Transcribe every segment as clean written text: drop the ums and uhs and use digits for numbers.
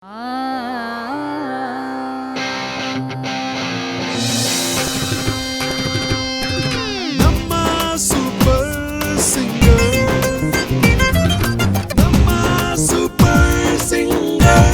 ನಮ್ಮ super singer, ನಮ್ಮ super singer.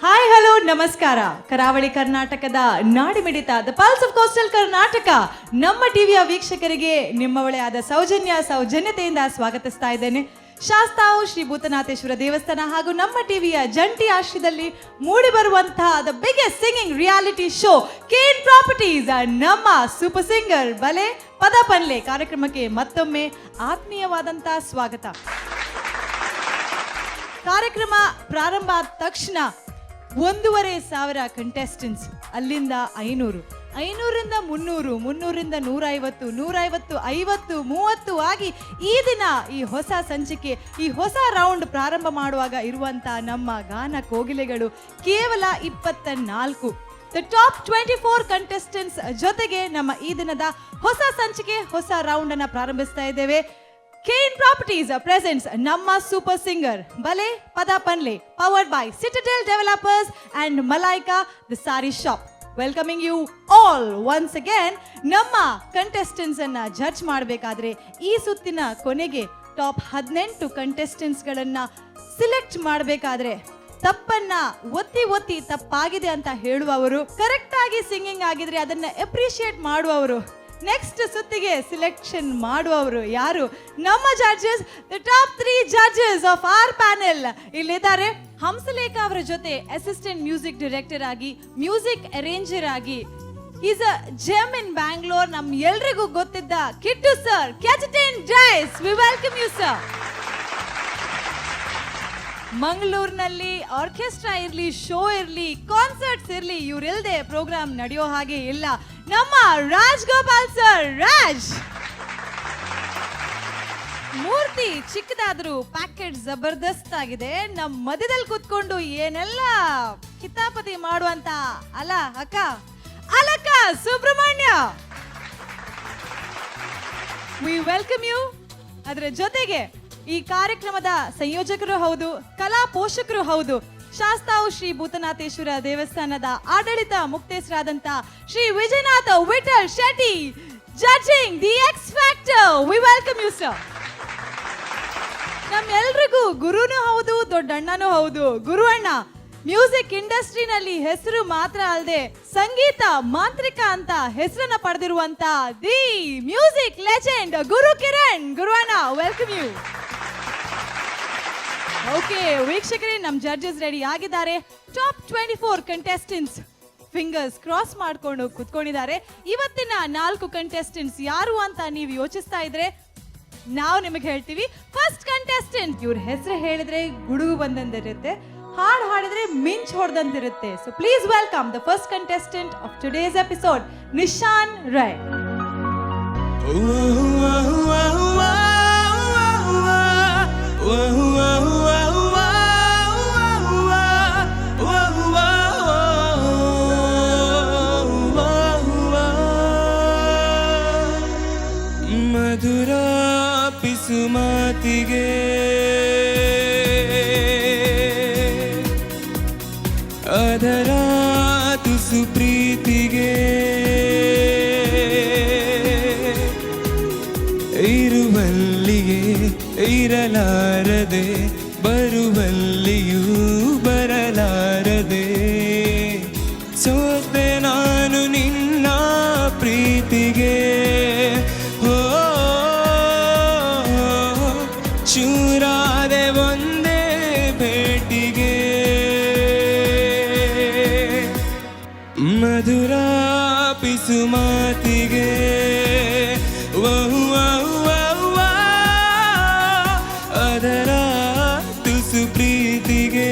Hi, hello, ನಮಸ್ಕಾರ. ಕರಾವಳಿ ಕರ್ನಾಟಕದ ನಾಡಿಮಿಡಿತ, the pulse of coastal Karnataka, ನಮ್ಮ ಟಿವಿಯ ವೀಕ್ಷಕರಿಗೆ ನಿಮ್ಮವಳೆ ಆದ ಸೌಜನ್ಯ ಸೌಜನ್ಯತೆಯಿಂದ ಸ್ವಾಗತಿಸ್ತಾ ಇದ್ದೇನೆ. ಶಾಸ್ತಾವು ಶ್ರೀ ಭೂತನಾಥೇಶ್ವರ ದೇವಸ್ಥಾನ ಹಾಗೂ ನಮ್ಮ ಟಿವಿಯ ಜಂಟಿ ಆಶ್ರಯದಲ್ಲಿ ಮೂಡಿ ಬರುವಂತಹ the biggest singing reality show, Kane properties ನಮ್ಮ ಸೂಪರ್ ಸಿಂಗರ್ ಬಲೆ ಪದ ಪನ್ಲೆ ಕಾರ್ಯಕ್ರಮಕ್ಕೆ ಮತ್ತೊಮ್ಮೆ ಆತ್ಮೀಯವಾದಂತಹ ಸ್ವಾಗತ. ಕಾರ್ಯಕ್ರಮ ಪ್ರಾರಂಭ ಆದ ತಕ್ಷಣ 1500 ಕಂಟೆಸ್ಟೆಂಟ್ಸ್, ಅಲ್ಲಿಂದ 500, 500ರಿಂದ 300, 300ರಿಂದ 150, 150, 50, 30 ಆಗಿ ಈ ದಿನ ಈ ಹೊಸ ಸಂಚಿಕೆ, ಈ ಹೊಸ ರೌಂಡ್ ಪ್ರಾರಂಭ ಮಾಡುವಾಗ ಇರುವಂತ ನಮ್ಮ ಗಾನ ಕೋಗಿಲೆಗಳು ಕೇವಲ 24. The top 24 contestants ಜೊತೆಗೆ ನಮ್ಮ ಈ ದಿನದ ಹೊಸ ಸಂಚಿಕೆ, ಹೊಸ ರೌಂಡ್ ಅನ್ನ ಪ್ರಾರಂಭಿಸ್ತಾ ಇದ್ದೇವೆ. ಕೇನ್ ಪ್ರಾಪರ್ಟೀಸ್ ಪ್ರೆಸೆಂಟ್ಸ್ ನಮ್ಮ ಸೂಪರ್ ಸಿಂಗರ್ ಬಲೆ ಪದ ಪನ್ಲೆ, powered by Citadel Developers and Malaika the Saree Shop, welcoming you all once again. ನಮ್ಮ ಕಂಟೆಸ್ಟೆಂಟ್ಸ್ ಅನ್ನ ಜಡ್ಜ್ ಮಾಡಬೇಕಾದ್ರೆ, ಈ ಸುತ್ತಿನ ಕೊನೆಗೆ ಟಾಪ್ 18 ಕಂಟೆಸ್ಟೆಂಟ್ಸ್ಗಳನ್ನ ಸಿಲೆಕ್ಟ್ ಮಾಡಬೇಕಾದ್ರೆ, ತಪ್ಪನ್ನ ಒತ್ತಿ ಒತ್ತಿ ತಪ್ಪಾಗಿದೆ ಅಂತ ಹೇಳುವವರು, ಕರೆಕ್ಟ್ ಆಗಿ ಸಿಂಗಿಂಗ್ ಆಗಿದ್ರೆ ಅದನ್ನ ಅಪ್ರಿಷಿಯೇಟ್ ಮಾಡುವವರು, ನೆಕ್ಸ್ಟ್ ಸುತ್ತಿಗೆ ಸಿಲೆಕ್ಷನ್ ಮಾಡುವವರು ಯಾರು? ನಮ್ಮ judges, the top three judges of our panel ಇಲ್ಲಿದ್ದಾರೆ. ಹಂಸಲೇಖ ಅವರ ಜೊತೆ ಅಸಿಸ್ಟೆಂಟ್ ಮ್ಯೂಸಿಕ್ ಡೈರೆಕ್ಟರ್ ಆಗಿ, ಮ್ಯೂಸಿಕ್ ಅರೇಂಜರ್ ಆಗಿ, is a gem in Bangalore, ನಮ್ ಎಲ್ರಿಗೂ ಗೊತ್ತಿದ್ದ ಕಿಟ್ಟು ಸರ್, ಕ್ಯಾಚಿಟೇನ್ ಜೈಸ್, we welcome you, sir. ಮಂಗಳೂರಿನಲ್ಲಿ ಆರ್ಕೆಸ್ಟ್ರಾ ಇರಲಿ, ಶೋ ಇರಲಿ, ಕಾನ್ಸರ್ಟ್ಸ್ ಇರಲಿ, ಇವರಿಲ್ದೆ ಪ್ರೋಗ್ರಾಮ್ ನಡೆಯೋ ಹಾಗೆ ಇಲ್ಲ. ನಮ್ಮ ರಾಜ್ ಗೋಪಾಲ್ ಸರ್. ರಾಜ್ ಮೂರ್ತಿ ಚಿಕ್ಕದಾದ್ರೂ ಪ್ಯಾಕೆಟ್ ಜಬರ್ದಸ್ತ್ ಆಗಿದೆ. ನಮ್ಮ ಮಧ್ಯದಲ್ಲಿ ಕೂತ್ಕೊಂಡು ಏನೆಲ್ಲ ಕಿತಾಪತಿ ಮಾಡುವಂತ ಅಲ್ಲ ಅಕ್ಕ, ಅಲಕ್ಕ ಸುಬ್ರಹ್ಮಣ್ಯ, we welcome you. ಅದರ ಜೊತೆಗೆ ಈ ಕಾರ್ಯಕ್ರಮದ ಸಂಯೋಜಕರು ಹೌದು, ಕಲಾ ಪೋಷಕರು ಹೌದು, ಶಾಸ್ತಾವು ಶ್ರೀ ಭೂತನಾಥೇಶ್ವರ ದೇವಸ್ಥಾನದ ಆಡಳಿತ ಮುಕ್ತೇಸರಾದಂತ Shri Vijayanatha Vittal Shetty, judging the X Factor, we welcome you, sir. ನಮ್ಮೆಲ್ರಿಗೂ ಗುರುನೂ ಹೌದು, ದೊಡ್ಡಣ್ಣನೂ ಹೌದು. ಗುರು ಅಣ್ಣ ಮ್ಯೂಸಿಕ್ ಇಂಡಸ್ಟ್ರಿನಲ್ಲಿ ಹೆಸರು ಮಾತ್ರ ಅಲ್ಲದೆ ಸಂಗೀತ ಮಾಂತ್ರಿಕ ಅಂತ ಹೆಸರನ್ನ ಪಡೆದಿರುವಂತ the music legend Guru Kiran. ಗುರು ಅಣ್ಣ, welcome you. Okay ವೀಕ್ಷಕರೇ, ನಮ್ಮ ಜಡ್ಜಸ್ ರೆಡಿ ಆಗಿದ್ದಾರೆ. Top 24 contestants fingers cross ಮಾಡ್ಕೊಂಡು ಕುತ್ಕೊಂಡಿದ್ದಾರೆ. ಇವತ್ತಿನ ನಾಲ್ಕು ಕಂಟೆಸ್ಟೆಂಟ್ಸ್ ಯಾರು ಅಂತ ನೀವು ಯೋಚಿಸ್ತಾ ಇದ್ರೆ, ನಾವು ನಿಮಗೆ ಹೇಳ್ತೀವಿ. ಫಸ್ಟ್ ಕಂಟೆಸ್ಟೆಂಟ್, ಇವ್ರ ಹೆಸರು ಹೇಳಿದ್ರೆ ಗುಡುಗು ಬಂದಂತಿರುತ್ತೆ, ಹಾಡು ಹಾಡಿದ್ರೆ ಮಿಂಚ್ ಹೊಡೆದಂತಿರುತ್ತೆ. So please welcome the first contestant of today's episode, Nishan Rai. ಮಧುರ ಪಿಸು ಮಾತಿಗೆ, ಅದರ ತುಸು ಪ್ರೀತಿಗೆ, ಇರುವಲ್ಲಿಗೆ ಇರಲಾರದೆ, ಬರುವಲ್ಲಿಯೂ ಬರಲಾರದೆ, ಸೋತೆ ನಾನು ನಿನ್ನ ಪ್ರೀತಿಗೆ. ಹೋ, ಚೂರಾದೆ ಒಂದೇ ಭೇಟಿಗೆ. ಮಧುರ ಪಿಸು ಮಾತಿಗೆ, ವಹು ವಹು ವಹು, ಅದರ ತುಸು ಪ್ರೀತಿಗೆ.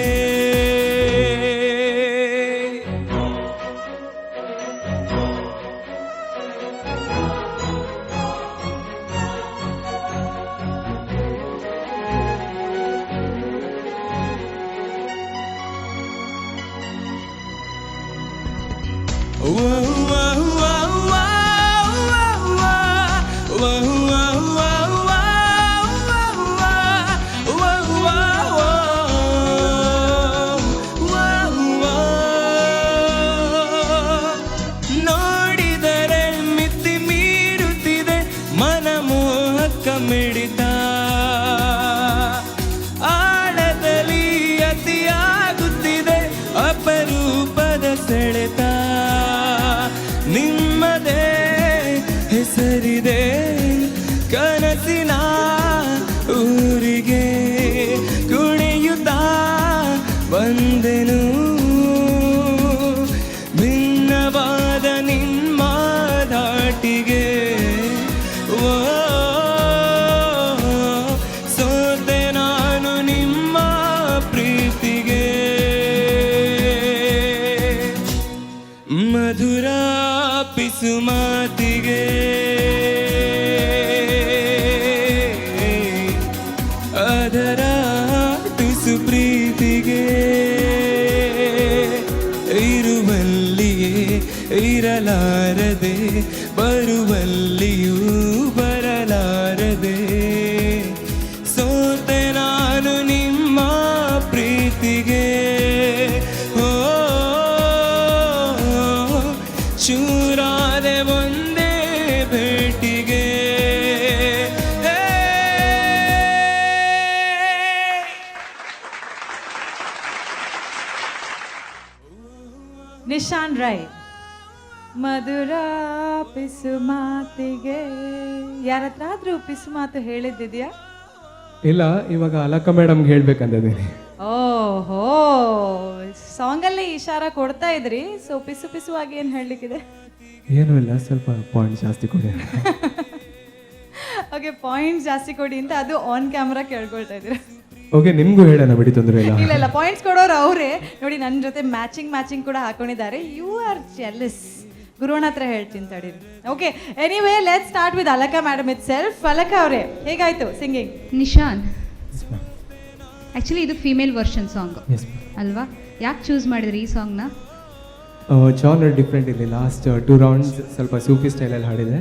ಬಂದೆನು ಭಿನ್ನವಾದ ನಿಮ್ಮ ಧಾಟಿಗೆ. ಓ, ಸೋತೆ ನಾನು ನಿಮ್ಮ ಪ್ರೀತಿಗೆ. ಮಧುರ ಪಿಸು ಮಾತಿಗೆ, ಅದರ ತುಸು ಪ್ರೀತಿಗೆ, ಇರುವಲ್ಲಿಯೇ ಇರಲಾರದೆ, ಬರುವಲ್ಲಿಯೂ ಬರಲಾರದೆ, ಸೋತೆ ನಾನು ನಿಮ್ಮ ಪ್ರೀತಿಗೆ. ಓ, ಚೂರಾದೆ ಒಂದೇ ಭೇಟಿಗೆ. ಹೇ. ನಿಶಾನ್ ರೈ, ಮಧುರ ಪಿಸು ಮಾತಿಗೆ. ಯಾರ ಹತ್ರ ಆದ್ರೂ ಪಿಸು ಮಾತು ಹೇಳಿದ್ದಿದ್ಯಾ? ಇಲ್ಲ, ಇವಾಗ ಅಲಕ್ಕ ಮೇಡಮ್ಗೆ ಹೇಳ್ಬೇಕಂತಿದ್ದೀನಿ. ಓಹೋ, ಸಾಂಗಲ್ಲೇ ಇಶಾರ ಕೊಡ್ತಾ ಇದ್ರಿ. ಸೊ ಪಿಸು ಪಿಸುವಾಗಿ ಏನು ಹೇಳಲಿಕ್ಕಿದೆ? ಏನೂ ಇಲ್ಲ, ಸ್ವಲ್ಪ ಪಾಯಿಂಟ್ ಜಾಸ್ತಿ ಕೊಡಿ. ಓಕೆ, ಪಾಯಿಂಟ್ಸ್ ಜಾಸ್ತಿ ಕೊಡಿ ಅಂತ ಅದು ಆನ್ ಕ್ಯಾಮ್ರಾ ಕೇಳ್ಕೊಳ್ತಾ ಇದ್ದೀರಾ. ಓಕೆ, ನಿಮಗೂ ಹೇಳೋಣ ಬಿಡಿ, ತೊಂದರೆ ಇಲ್ಲ. ಇಲ್ಲ ಇಲ್ಲ, ಪಾಯಿಂಟ್ಸ್ ಕೊಡೋರು ಅವರೇ. ನೋಡಿ, ನನ್ನ ಜೊತೆ ಮ್ಯಾಚಿಂಗ್ ಮ್ಯಾಚಿಂಗ್ ಕೂಡ ಹಾಕೊಂಡಿದ್ದಾರೆ. You are jealous. ಗುರುವಣ್ಣ ಹತ್ರ ಹೇಳ್ತೀನಿ ತಡೀರಿ. Okay, anyway, let's start with Alaka madam itself. Alaka ಅವರೇ, ಹೇಗಾಯ್ತು ಸಿಂಗಿಂಗ್? ನಿಶಾನ್, ಆ್ಯಕ್ಚುಲಿ ಇದು ಫೀಮೇಲ್ ವರ್ಷನ್ ಸಾಂಗ್ ಎಸ್. ಅಲ್ವಾ? ಯಾಕೆ ಚೂಸ್ ಮಾಡಿದ್ರಿ ಈ ಸಾಂಗ್ನ? ಜಾನರ್ ಡಿಫ್ರೆಂಟ್ ಇರಲಿ. ಲಾಸ್ಟ್ ಟೂ ರೌಂಡ್ಸ್ ಸ್ವಲ್ಪ ಸೂಫಿ ಸ್ಟೈಲಲ್ಲಿ ಹಾಡಿದೆ.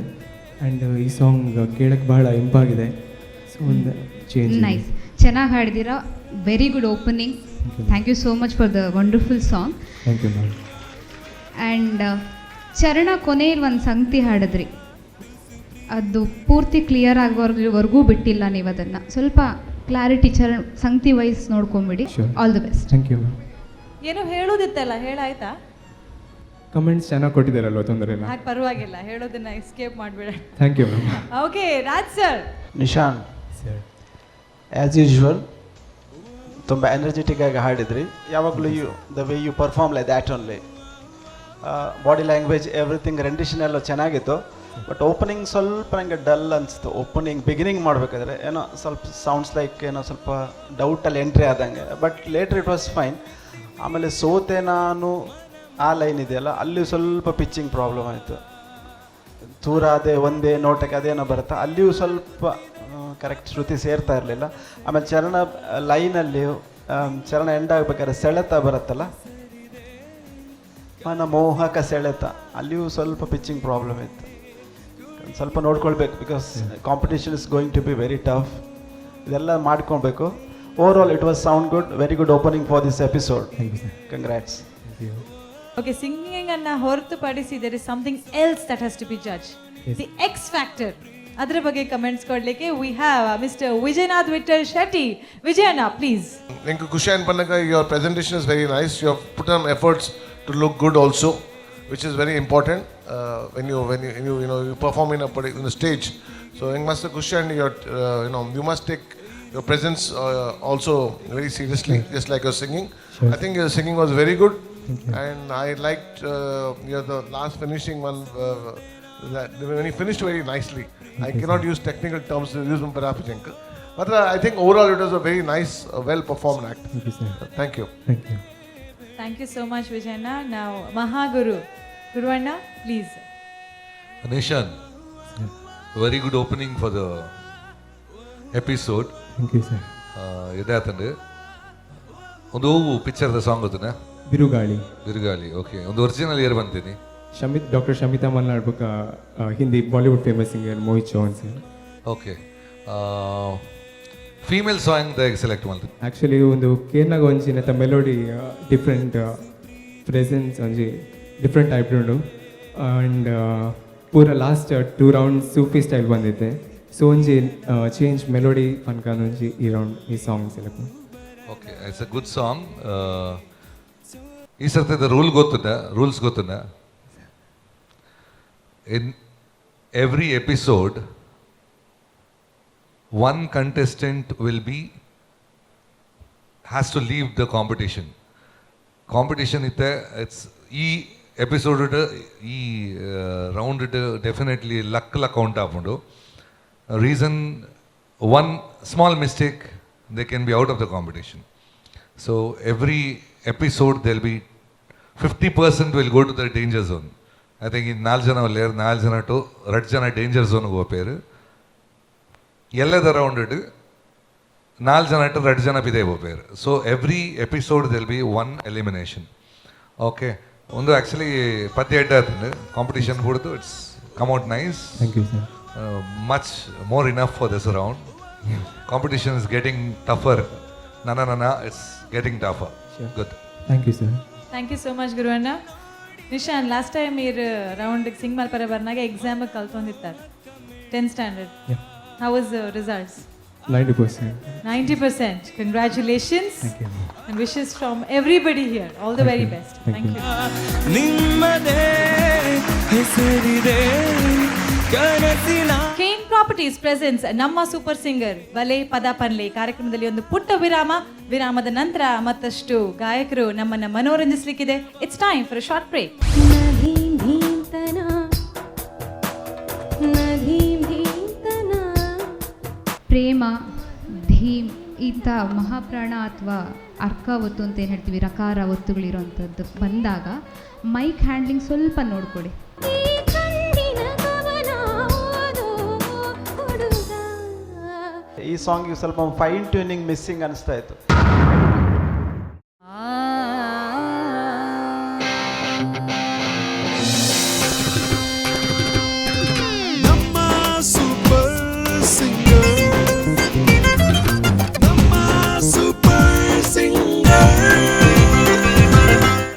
ಆ್ಯಂಡ್ ಈ ಸಾಂಗ್ ಕೇಳಕ್ಕೆ ಬಹಳ ಇಂಪಾಗಿದೆ. ಸೊ ಒಂದು ಚೇಂಜ್. ನೈಸ್, ಚೆನ್ನಾಗಿ ಹಾಡಿದ್ದೀರಾ. Very good opening. Thank you so much for the wonderful song. Thank you, ma'am. And ಚರಣ ಕೊನೆಯಲ್ಲಿ ಒಂದು ಸಂಗತಿ ಹಾಡಿದ್ರಿ, ಅದು ಪೂರ್ತಿ ಕ್ಲಿಯರ್ ಆಗೋವರೆಗೂ ಬಿಟ್ಟಿಲ್ಲ ನೀವು ಅದನ್ನು. ಸ್ವಲ್ಪ ಕ್ಲಾರಿಟಿ ಚರಣ ಸಂಗತಿ voice ನೋಡ್ಕೊಂಬಿಡಿ. Sure. All the best. Thank you, ma'am. ಏನೋ ಹೇಳೋದಿತ್ತಲ್ಲ, ಹೇಳಾಯ್ತಾ? ಕಮೆಂಟ್ಸ್ ಚೆನ್ನಾಗಿ ಕೊಟ್ಟಿದ್ದಾರಲ್ವ, ತೊಂದರೆ ಇಲ್ಲ. ಹಾಗೆ ಪರವಾಗಿಲ್ಲ, ಹೇಳೋದನ್ನ ಎಸ್ಕೇಪ್ ಮಾಡಬೇಡ. Thank you, ma'am. Okay, Raj sir. Nishan, sir. As usual ತುಂಬ ಎನರ್ಜೆಟಿಕ್ ಆಗಿ ಹಾಡಿದ್ರಿ. ಯಾವಾಗಲೂ you the way you perform, like that only. Body language, everything, rendition ಎಲ್ಲ ಚೆನ್ನಾಗಿತ್ತು. ಬಟ್ ಓಪನಿಂಗ್ ಸ್ವಲ್ಪ ನನಗೆ ಡಲ್ ಅನಿಸ್ತು. ಓಪನಿಂಗ್ ಬಿಗಿನಿಂಗ್ ಮಾಡಬೇಕಾದ್ರೆ ಏನೋ ಸ್ವಲ್ಪ ಸೌಂಡ್ಸ್ ಲೈಕ್ ಏನೋ ಸ್ವಲ್ಪ ಡೌಟಲ್ಲಿ ಎಂಟ್ರಿ ಆದಂಗೆ, but later it was fine. ಆಮೇಲೆ ಸೋತೆ ನಾನು ಆ ಲೈನ್ ಇದೆಯಲ್ಲ, ಅಲ್ಲಿ ಸ್ವಲ್ಪ ಪಿಚ್ಚಿಂಗ್ ಪ್ರಾಬ್ಲಮ್ ಆಯಿತು. ತೂರಾದೆ ಒಂದೇ ನೋಟಕ್ಕೆ ಅದೇನೋ ಬರುತ್ತಾ, ಅಲ್ಲಿಯೂ ಸ್ವಲ್ಪ ಕರೆಕ್ಟ್ ಶ್ರುತಿ ಸೇರ್ತಾ ಇರಲಿಲ್ಲ. ಆಮೇಲೆ ಚರಣ ಲೈನಲ್ಲಿ, ಚರಣ ಎಂಡ್ ಆಗಬೇಕಾದ್ರೆ ಸೆಳೆತ ಬರುತ್ತಲ್ಲ, ಮನ ಮೋಹಕ ಸೆಳೆತ, ಅಲ್ಲಿಯೂ ಸ್ವಲ್ಪ ಪಿಚ್ಚಿಂಗ್ ಪ್ರಾಬ್ಲಮ್ ಇತ್ತು. ಸ್ವಲ್ಪ ನೋಡ್ಕೊಳ್ಬೇಕು, because competition is going to be very tough. ಇದೆಲ್ಲ ಮಾಡ್ಕೊಳ್ಬೇಕು. Overall, it was sound good, very good opening for this episode. Thank you, sir. Congrats. Thank you. Okay, singing ಅನ್ನ ಹೊರತುಪಡಿಸಿ there is something else that has to be judged, the X factor. ಅದರ ಬಗ್ಗೆ comments ಕೊಡಲಿಕ್ಕೆ we have Mister Vijayanath Vittal Shetty. Vijayanna, please. Thank you, Kushan Panaka. Your presentation is very nice. You have put some efforts to look good also, which is very important when you you know you perform in a stage. So, Young Master Kushan, your you know you must take your presence also very seriously, just like your singing. Sure. I think your singing was very good, Thank you. And I liked the last finishing one. That when he finished very nicely. I cannot use technical terms to use them. But I think overall it was a very nice, well performed act. Thank you, sir. Thank you. Thank you. Thank you so much, Vijayanna. ನಾವು Mahaguru ಗುರುವಣ್ಣ, please. Nishan, very good opening for the episode. Thank you, sir. ಎದಾತಂಡು ಒಂದು ಹೂವು ಪಿಕ್ಚರ್ದ song ಗೊತ್ತನ? ಬಿರುಗಾಳಿ. ಬಿರುಗಾಳಿ, okay. ಒಂದು original year ಬಂತೀನಿ. Shamith, doctor Shamitha Malnad ಬೊಕ್ಕ Hindi Bollywood famous singer Mohit Chauhan sir. Okay, female song select ಮಾಡ್ತೀನಿ. Actually ಒಂದು ಕೇರ್ನಾಗ ಒಂಜಿ ನೆತ್ತ ಮೆಲೋಡಿ ಡಿಫ್ರೆಂಟ್ ಪ್ರೆಸೆನ್ಸ್ ಒಂಜಿ ಡಿಫ್ರೆಂಟ್ ಟೈಪ್ ಉಂಡು. ಆ್ಯಂಡ್ ಪೂರ last two round Sufi style ಬಂದಿತ್ತೆ. ಸೊ ಒಂಜಿ ಚೇಂಜ್ ಮೆಲೋಡಿ ಪನ್ಕಾನ್ ಒಂಜಿ ಈ ರೌಂಡ್ ಈ song select. Okay, it's a good song. ಈ ಸರ್ತಿದ ರೂಲ್ ಗೊತ್ತದ? ರೂಲ್ಸ್ ಗೊತ್ತದ? In every episode, one contestant will be has to leave the competition. Competition ಇತ್ತೆ it's ಈ ಎಪಿಸೋಡ್ ಈ ರೌಂಡ್ ಡೆಫಿನೆಟ್ಲಿ ಲಕ್ ಲ ಕೌಂಟ್ ಆಪುಂಡು. Reason, one small mistake, they can be out of the competition. So every episode there'll be 50% will go to the danger zone. I think ಈ ನಾಲ್ಕು ಜನ lair, ನಾಲ್ಕು ಜನ ಟು ರಡ್ಡು ಜನ ಡೇಂಜರ್ ಝೋನ್ಗೆ ಹೋಪೇರು. ಎಲ್ಲದ ರೌಂಡ್ ನಾಲ್ಕು ಜನ ಟು ರಡ್ಡು ಜನ ಪಿದೆ ಪೋಪೇರು. So every episode there'll be one elimination, okay? ಒಂದು ಆ್ಯಕ್ಚುಲಿ ಪತ್ತೆ ಎಡ್ಡೆ ಆತಂದು competition ಕೊಡ್ದು it's come out nice. Thank you sir. Much more enough for this round. Competition is getting tougher. ನನ ನನ it's getting tougher. Good. Thank you sir. Thank you so much ಗುರುವಣ್ಣ. Nishan, last time Mir round Singh ಮಲ್ಪರ ಬರ್ನಾಗ exam ಕಲ್ತೊಂದಿತ್ತಾರೆ, 10th standard. How was results? 90%. 90%. Congratulations. Thank you. And wishes from everybody here. All the Thank very you. Best. Thank thank you. You. ನಿಮ್ಮದೇ ಹೆಸರಿದೆ ಕನಸಿನ. Kane properties presence ನಮ್ಮ super singer ಬಲೆ ಪದ ಪನ್ಲೆ ಕಾರ್ಯಕ್ರಮದಲ್ಲಿ ಒಂದು ಪುಟ್ಟ ವಿರಾಮ. ವಿರಾಮದ ನಂತರ ಮತ್ತಷ್ಟು ಗಾಯಕರು ನಮ್ಮನ್ನ ಮನೋರಂಜಿಸಲಿಕ್ಕಿದೆ. It's time for short break. ಧೀಂ ಧೀಂ ತನ ನ ಧೀಂ ಧೀಂ ತನ. ಪ್ರೇಮ ಧೀಮ್ ಇಂಥ ಮಹಾಪ್ರಾಣ ಅಥವಾ ಅರ್ಕ ಒತ್ತು ಅಂತ ಏನು ಹೇಳ್ತೀವಿ, ರಕಾರ ಒತ್ತುಗಳಿರೋವಂಥದ್ದು ಬಂದಾಗ ಮೈಕ್ ಹ್ಯಾಂಡ್ಲಿಂಗ್ ಸ್ವಲ್ಪ ನೋಡ್ಕೊಳ್ಳಿ. ಈ ಕಣ್ಣಿನ ಕವನ ಓದೋ ಹುಡುಗ. ಈ ಸಾಂಗಿಗೆ ಸ್ವಲ್ಪ ಫೈನ್ ಟ್ಯೂನಿಂಗ್ ಮಿಸ್ಸಿಂಗ್ ಅನಿಸ್ತಾ ಇತ್ತು. ನಮ್ಮ ಸೂಪರ್ ಸಿಂಗರ್, ನಮ್ಮ super singer.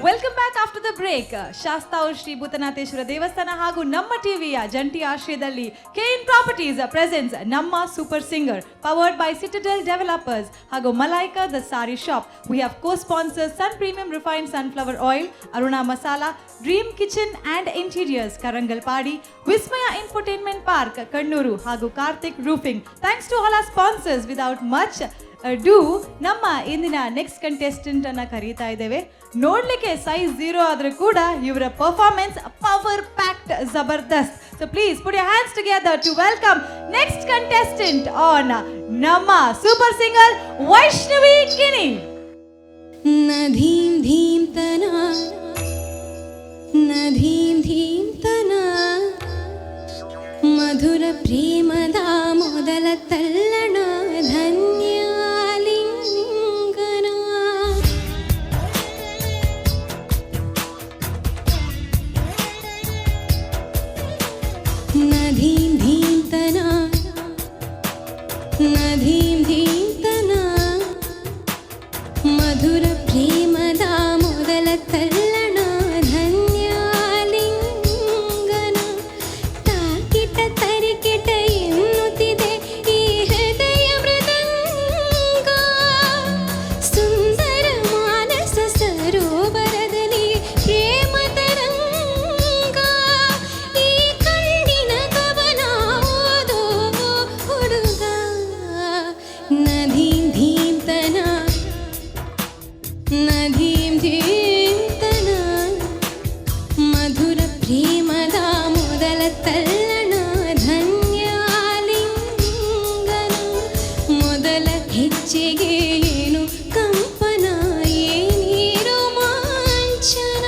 Welcome back after the break. Sasthaur Shri Bhutanatheshwara ದೇವಸ್ಥಾನ ಹಾಗೂ ನಮ್ಮ ಟಿವಿಯ ಜಂಟಿ ಆಶ್ರಯದಲ್ಲಿ ಕೇನ್ ಪ್ರಾಪರ್ಟೀಸ್ ಪ್ರೆಸೆಂಟ್ಸ್ ನಮ್ಮ super singer, powered by Citadel developers ಹಾಗೂ Malaika the sorry shop. We have co sponsor Sun Premium refined sunflower oil, Aruna masala, dream kitchen and interiors Karangalpady, Vismaya infotainment park Kannur ಹಾಗೂ Karthik roofing. Thanks to all our sponsors. Without much ado, ನಮ್ಮ ಇಂದಿನ next contestant ಅನ್ನ ಕರೀತಾ ಇದ್ದೇವೆ. ನೋಡ್ಲಿಕ್ಕೆ size zero ಆದ್ರೂ ಕೂಡ ಇವರ ಪರ್ಫಾರ್ಮೆನ್ಸ್ ಪವರ್ ಪ್ಯಾಕ್ಡ್ ಜಬರ್ದಸ್ತ್. So please put your hands together to welcome next contestant on ನಮ್ಮ ಸೂಪರ್ ಸಿಂಗರ್, ವೈಷ್ಣವಿ ಕಿಣಿ. ನ ಧೀಂ ಧೀಂ ತನ ನ ಧೀಂ ಧೀಂ ತನ ಮಧುರ ಪ್ರೇಮದ ಮೊದಲ ತಲ್ಲಣ ಧನ್ಯಾಲಿಂಗನ. ನ ಧೀಂ ಧೀಂ ತನ ನ ಧೀಂ ಧೀಂ ತನ ಮಧುರ ಪ್ರೇಮದ ಮೊದಲ ತಲ್ಲಣ ಧನ್ಯಾಲಿಂಗನ. ತಾಕಿಟ ತರಿಕಿಟ ಎನ್ನುತ್ತಿದೆ ಈ ಹೃದಯ ಮೃದಂಗ. ಸುಂದರ ಮಾನಸ ಸರೋವರದಲ್ಲಿ ಪ್ರೇಮ ತರಂಗ. ಈ ಕಣ್ಣಿನ ಕವನ ಓದೋ ಹುಡುಗ ನ ಧೀಂ ಧೀಂ ತನ ನ ಧೀಂ ಧೀಂ ತನ ಮಧುರ ಪ್ರೇಮದ ಮೊದಲ ತಲ್ಲಣ ಧನ್ಯಾಲಿಂಗನ. ಮೊದಲ ಹೆಜ್ಜೆಗೆ ಏನು ಕಂಪನ, ಏನಿ ರೋಮಾಂಚನ.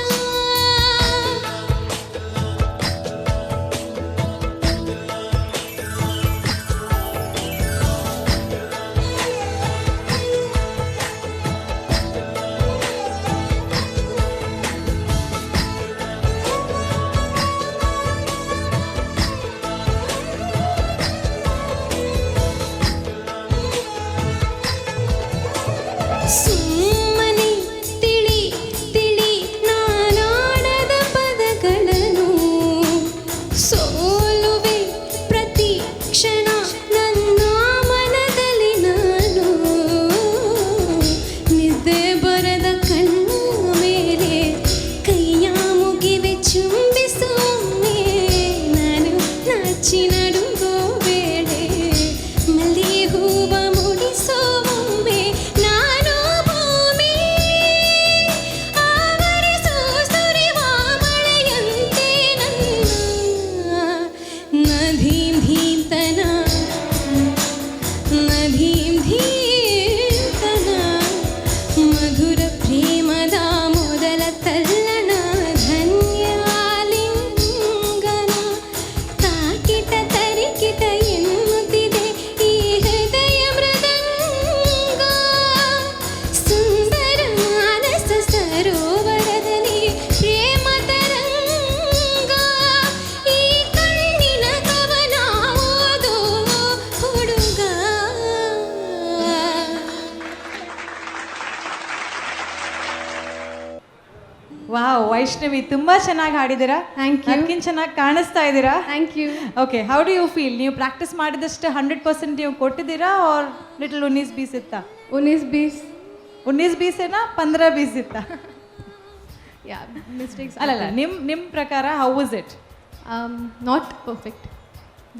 ವಾವ್ ವೈಷ್ಣವಿ, ತುಂಬಾ ಚೆನ್ನಾಗಿ ಹಾಡಿದ್ದೀರಾ. Thank you. ಅದಕ್ಕಿಂತ ಚೆನ್ನಾಗಿ ಕಾಣಿಸ್ತಾ ಇದ್ದೀರಾ. Thank you. Okay, how do you feel? ನೀವು ಪ್ರಾಕ್ಟೀಸ್ ಮಾಡಿದಷ್ಟು 100% ನೀವು ಕೊಟ್ಟಿದ್ದೀರಾ ಆರ್ ಲಿಟಲ್ ಉನ್ನೀಸ್ ಬೀಸ್ ಇತ್ತಾ? ಉನ್ನೀಸ್ ಬೀಸ್. ಉನ್ನೀಸ್ ಬೀಸ್ ಏನಾ ಪಂದ್ರ ಬೀಸ್ ಇತ್ತಾ? ಯಾ, ಮಿಸ್ಟೇಕ್ಸ್. ಅಲ್ಲಲ್ಲ, ನಿಮ್ಮ ಪ್ರಕಾರ how was it? Not perfect.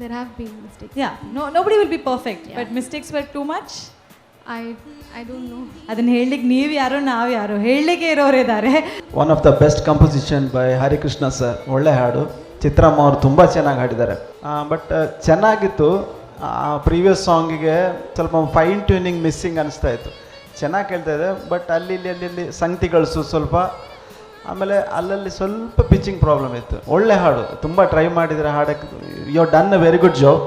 There have been mistakes. Yeah, no, nobody will be perfect, but mistakes were too much? I don't know. ಅದನ್ನ ಹೇಳಲಿಕ್ಕೆ ನೀವು ಯಾರು, ನಾವು ಯಾರು? ಹೇಳಲಿಕ್ಕೆ ಇರೋರು ಇದ್ದಾರೆ. One of the best composition by Harikrishna sir. ಒಳ್ಳೆ ಹಾಡು. ಚಿತ್ರಮ್ಮ ಅವರು ತುಂಬ ಚೆನ್ನಾಗಿ ಹಾಡಿದ್ದಾರೆ. ಬಟ್ ಚೆನ್ನಾಗಿತ್ತು. ಪ್ರೀವಿಯಸ್ ಸಾಂಗಿಗೆ ಸ್ವಲ್ಪ ಫೈನ್ ಟ್ಯೂನಿಂಗ್ ಮಿಸ್ಸಿಂಗ್ ಅನಿಸ್ತಾ ಇತ್ತು. ಚೆನ್ನಾಗಿ ಕೇಳ್ತಾ ಇದೆ, ಬಟ್ ಅಲ್ಲಿ ಇಲ್ಲಿ ಅಲ್ಲಿ ಇಲ್ಲಿ ಸಂಗತಿಗಳು ಸ್ವಲ್ಪ, ಆಮೇಲೆ ಅಲ್ಲಲ್ಲಿ ಸ್ವಲ್ಪ ಪಿಚ್ಚಿಂಗ್ ಪ್ರಾಬ್ಲಮ್ ಇತ್ತು. ಒಳ್ಳೆ ಹಾಡು, ತುಂಬ ಟ್ರೈ ಮಾಡಿದರೆ ಹಾಡಕ್ಕೆ. You done a very good job,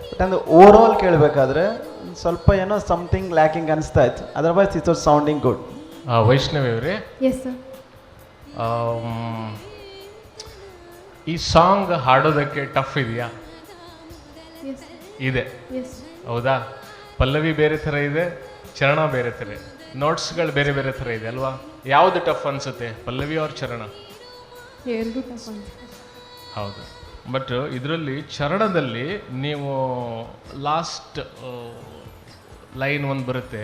but ಅಂದರೆ ಓವರ್ ಆಲ್ ಕೇಳಬೇಕಾದ್ರೆ ಸ್ವಲ್ಪ ಏನೋ ಸಮಥಿಂಗ್ ಲ್ಯಾಕಿಂಗ್ ಅನಿಸ್ತಾ ಇತ್ತು. Otherwise it's was sounding good. Vaishnavi ಅವರೇ. Yes sir. ಈ ಸಾಂಗ್ ಹಾಡೋದಕ್ಕೆ ಟಫ್ ಇದೆಯಾ? ಎಸ್. ಇದೆ. ಎಸ್. ಹೌದಾ? ಪಲ್ಲವಿ ಬೇರೆ ಥರ ಇದೆ, ಚರಣ ಬೇರೆ ಥರ ಇದೆ, ನೋಟ್ಸ್ಗಳು ಬೇರೆ ಬೇರೆ ಥರ ಇದೆ ಅಲ್ವಾ? ಯಾವುದು ಟಫ್ ಅನಿಸುತ್ತೆ, ಪಲ್ಲವಿ ಅವ್ರ ಚರಣ? ಎರಡು ಟಫ್ ಅನ್ಸುತ್ತೆ. ಹೌದು, ಬಟ್ ಇದರಲ್ಲಿ ಚರಣದಲ್ಲಿ ನೀವು ಲಾಸ್ಟ್ ಲೈನ್ ಒಂದು ಬರುತ್ತೆ,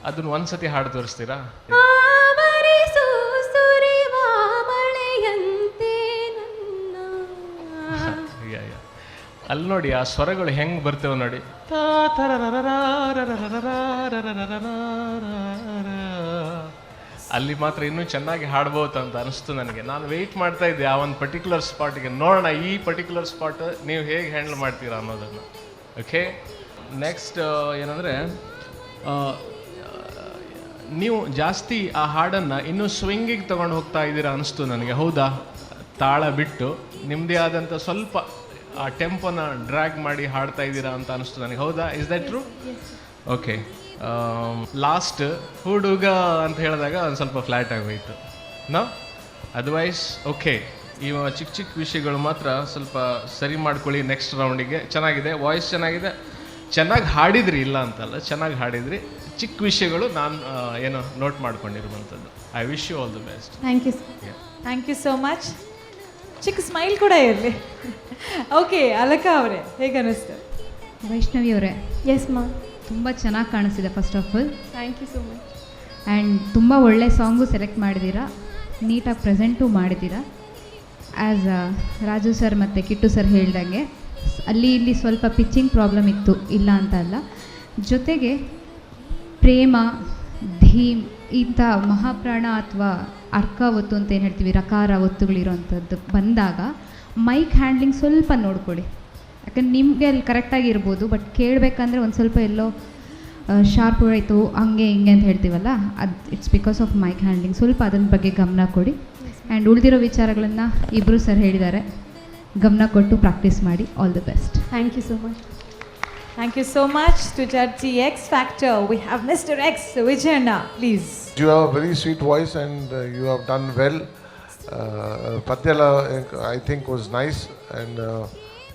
ಅದನ್ನು ಒಂದ್ಸತಿ ಹಾಡು ತೋರಿಸ್ತೀರಾ? ಆವರಿಸು ಸುರಿವ ಮಳೆಯಂತೆ ನನ್ನ ಯಾ ಯಾ, ಅಲ್ಲಿ ನೋಡಿ, ಆ ಸ್ವರಗಳು ಹೆಂಗೆ ಬರ್ತವೆ ನೋಡಿ. ತಾ ತರರರರಾರರರರಾರರರರಾರರ. ಅಲ್ಲಿ ಮಾತ್ರ ಇನ್ನೂ ಚೆನ್ನಾಗಿ ಹಾಡ್ಬೋದು ಅಂತ ಅನಿಸ್ತು ನನಗೆ. ನಾನು ವೆಯ್ಟ್ ಮಾಡ್ತಾ ಇದ್ದೆ ಆ ಒಂದು ಪರ್ಟಿಕ್ಯುಲರ್ ಸ್ಪಾಟ್ಗೆ. ನೋಡೋಣ, ಈ ಪರ್ಟಿಕ್ಯುಲರ್ ಸ್ಪಾಟ್ ನೀವು ಹೇಗೆ ಹ್ಯಾಂಡಲ್ ಮಾಡ್ತೀರಾ ಅನ್ನೋದನ್ನು. ಓಕೆ, ನೆಕ್ಸ್ಟ್ ಏನಂದರೆ, ನೀವು ಜಾಸ್ತಿ ಆ ಹಾಡನ್ನು ಇನ್ನೂ ಸ್ವಿಂಗಿಗೆ ತೊಗೊಂಡು ಹೋಗ್ತಾ ಇದ್ದೀರಾ ಅನಿಸ್ತು ನನಗೆ. ಹೌದಾ? ತಾಳ ಬಿಟ್ಟು ನಿಮ್ಮದೇ ಆದಂಥ ಸ್ವಲ್ಪ ಆ ಟೆಂಪೋನ ಡ್ರ್ಯಾಗ್ ಮಾಡಿ ಹಾಡ್ತಾ ಇದ್ದೀರಾ ಅಂತ ಅನಿಸ್ತು ನನಗೆ. ಹೌದಾ? Is that true? Okay, last ಹುಡುಗ ಅಂತ ಹೇಳಿದಾಗ ಒಂದು ಸ್ವಲ್ಪ ಫ್ಲ್ಯಾಟ್ ಆಗೋಯಿತು. No, otherwise okay. ಈ ಚಿಕ್ಕ ಚಿಕ್ಕ ವಿಷಯಗಳು ಮಾತ್ರ ಸ್ವಲ್ಪ ಸರಿ ಮಾಡ್ಕೊಳ್ಳಿ ನೆಕ್ಸ್ಟ್ ರೌಂಡಿಗೆ. ಚೆನ್ನಾಗಿದೆ, ವಾಯ್ಸ್ ಚೆನ್ನಾಗಿದೆ, ಚೆನ್ನಾಗಿ ಹಾಡಿದ್ರಿ, ಇಲ್ಲ ಅಂತಲ್ಲ, ಚೆನ್ನಾಗಿ ಹಾಡಿದ್ರಿ. ಚಿಕ್ಕ ವಿಷಯಗಳು ನಾನು ಏನೋ note ಮಾಡ್ಕೊಂಡಿರುವಂಥದ್ದು. I wish you all the best. Thank you sir. Thank you so much. ಚಿಕ್ಕ ಸ್ಮೈಲ್ ಕೂಡ ಇರಲಿ. ಓಕೆ, ಅಲಕಾ ಅವರೇ, ಹೇಗೆ ಅನ್ನಿಸ್ತು? ವೈಷ್ಣವಿ ಅವರೇ. ಎಸ್ ಮಾ. ತುಂಬ ಚೆನ್ನಾಗಿ ಕಾಣಿಸ್ತಿದೆ first of all. Thank you so much. And ತುಂಬ ಒಳ್ಳೆ ಸಾಂಗು ಸೆಲೆಕ್ಟ್ ಮಾಡಿದ್ದೀರಾ, ನೀಟಾಗಿ ಪ್ರೆಸೆಂಟು ಮಾಡಿದ್ದೀರಾ. ಆ್ಯಸ್ ರಾಜು ಸರ್ ಮತ್ತು ಕಿಟ್ಟು ಸರ್ ಹೇಳ್ದಂಗೆ, ಅಲ್ಲಿ ಇಲ್ಲಿ ಸ್ವಲ್ಪ ಪಿಚ್ಚಿಂಗ್ ಪ್ರಾಬ್ಲಮ್ ಇತ್ತು, ಇಲ್ಲ ಅಂತ ಅಲ್ಲ. ಜೊತೆಗೆ ಪ್ರೇಮ ಧೀಮ್ ಇಂಥ ಮಹಾಪ್ರಾಣ ಅಥವಾ ಅರ್ಕ ಒತ್ತು ಅಂತ ಏನು ಹೇಳ್ತೀವಿ, ರಕಾರ ಒತ್ತುಗಳಿರೋವಂಥದ್ದು ಬಂದಾಗ ಮೈಕ್ ಹ್ಯಾಂಡ್ಲಿಂಗ್ ಸ್ವಲ್ಪ ನೋಡ್ಕೊಳ್ಳಿ. ಯಾಕಂದ್ರೆ ನಿಮಗೆ ಅಲ್ಲಿ ಕರೆಕ್ಟಾಗಿ ಇರ್ಬೋದು, ಬಟ್ ಕೇಳಬೇಕಂದ್ರೆ ಒಂದು ಸ್ವಲ್ಪ ಎಲ್ಲೋ ಶಾರ್ಪ್ ಆಯಿತು, ಹಂಗೆ ಹಿಂಗೆ ಅಂತ ಹೇಳ್ತೀವಲ್ಲ, ಅದು it's because of mic handling. ಸ್ವಲ್ಪ ಅದನ್ನ ಬಗ್ಗೆ ಗಮನ ಕೊಡಿ. ಆ್ಯಂಡ್ ಉಳಿದಿರೋ ವಿಚಾರಗಳನ್ನು ಇಬ್ಬರು ಸರ್ ಹೇಳಿದ್ದಾರೆ, ಗಮನ ಕೊಟ್ಟು ಪ್ರಾಕ್ಟೀಸ್ ಮಾಡಿ. All the best. Thank you so much. Thank you so much to judge the X Factor. We have Mr. X Vijayanna, please. You have a very sweet voice and you have done well. ಪದ್ಯಲ, I think, was nice and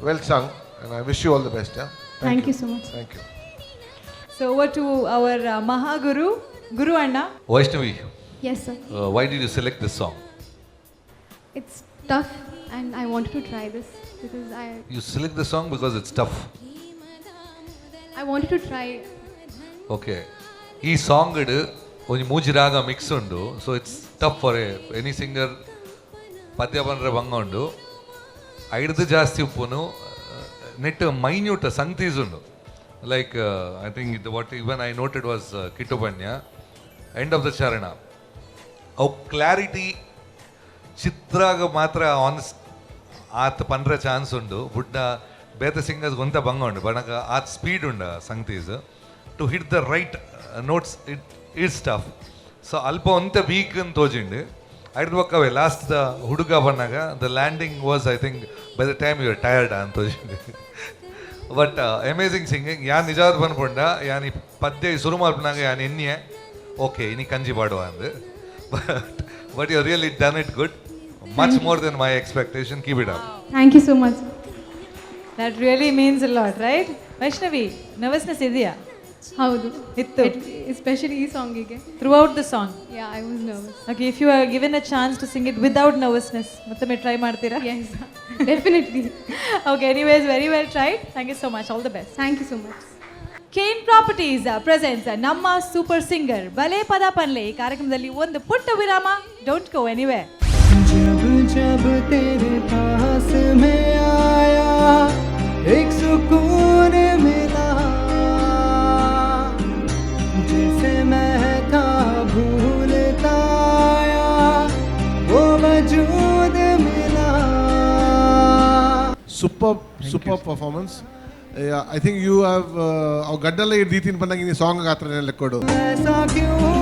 well sung, and I wish you all the best. Yeah. Thank you so much. Thank you. So over to our Mahaguru, Guru Anna. Vaishnavi, Yes sir. Why did you select this song? It's tough and I wanted to try this because I You select the song because it's tough. I wanted to try. Okay, ಈ song ಒಂಜಿ ಮೂಜಿ ರಾಗ mix ಉಂಡು, so it's tough for any singer. ಪದ್ಯ ಪಂಡ್ರೆ ಬಂಗ ಉಂಡು, ಐಡ್ದು ಜಾಸ್ತಿ ಉಪ್ಪುನು ನೆಟ್ minute ಸಂಗತೀಸ್ ಉಂಡು. ಲೈಕ್ I think ಇದು what even I noted was ಕಿಟ್ಟುಪಣ್ಯ end of the ಚರಣ, ಅವು ಕ್ಲಾರಿಟಿ ಚಿತ್ರಾಗ ಮಾತ್ರ ಆನ್ ಆತ್ ಪಂಡ್ರೆ ಚಾನ್ಸ್ ಉಂಡು. ಬುಡ್ಡ ಬೇತೆ ಸಿಂಗರ್ಸ್ ಗೊಂತ ಬಂಗ ಉಂಡು, ಬಣಕ ಆತ್ ಸ್ಪೀಡ್ ಉಂಡು ಸಂಗತೀಸ್. To hit the right notes, it is tough. So ಅಲ್ಪ ಒಂತೆ ವೀಕ್ ಅಂತ ತೋಜಿಂಡು. ಐಡ್ದು ಬೊಕ್ಕವೇ ಲಾಸ್ಟ್ the ಹುಡುಗ ಬಂದಾಗ the landing was, I think, by the time you tired ಅಂತ ತೋಜಿಂಡು. But amazing singing. ಯಾನ್ ನಿಜವಾದ ಪನ್ಪುಂಡ, ಯಾನ್ ಈ ಪದ್ಯ ಸುರು ಮಲ್ಪನಾಗ ಯಾನ್ ಎನ್ನಿಯೆ, ಓಕೆ, ಇನಿ ಕಂಜಿ ಪಾಡುವ ಅಂದ್. But you really done it good, much more than my expectation. Keep it up. Thank you so much. That really means a lot, right? Vaishnavi, nervousness ಇದೆಯಾ? ಹೌದು. ಇತ್ತು. ಎಸ್ಪೆಷಲಿ ಈ ಸಾಂಗಿಗೆ. Throughout the song? Yeah, I was nervous. Okay, if you are given a chance to sing it without nervousness, ಮತ್ತೊಮ್ಮೆ try ಮಾಡ್ತೀರಾ? Yes, definitely. Okay, anyways, very well tried. Thank you so much. All the best. Thank you so much. Kane properties presents ನಮ್ಮ super singer ಬಲೆ ಪದ ಪನ್ಲೆ ಈ ಕಾರ್ಯಕ್ರಮದಲ್ಲಿ ಒಂದು ಪುಟ್ಟ ವಿರಾಮ. Don't go anywhere. जब जब तेरे पास में आया, एक सुकून मिला, जिसे मैं था भूलता आया, वो वजूद मिला. Super, super performance. I think you have ಅವು ಗಡ್ಡೆಲ್ಲ ದೀತಿನ ಬಂದಾಗ ಈ ಸಾಂಗ್ ಗಾತ್ರ ಲೆಕ್ಕೊಡು. ऐसा क्यों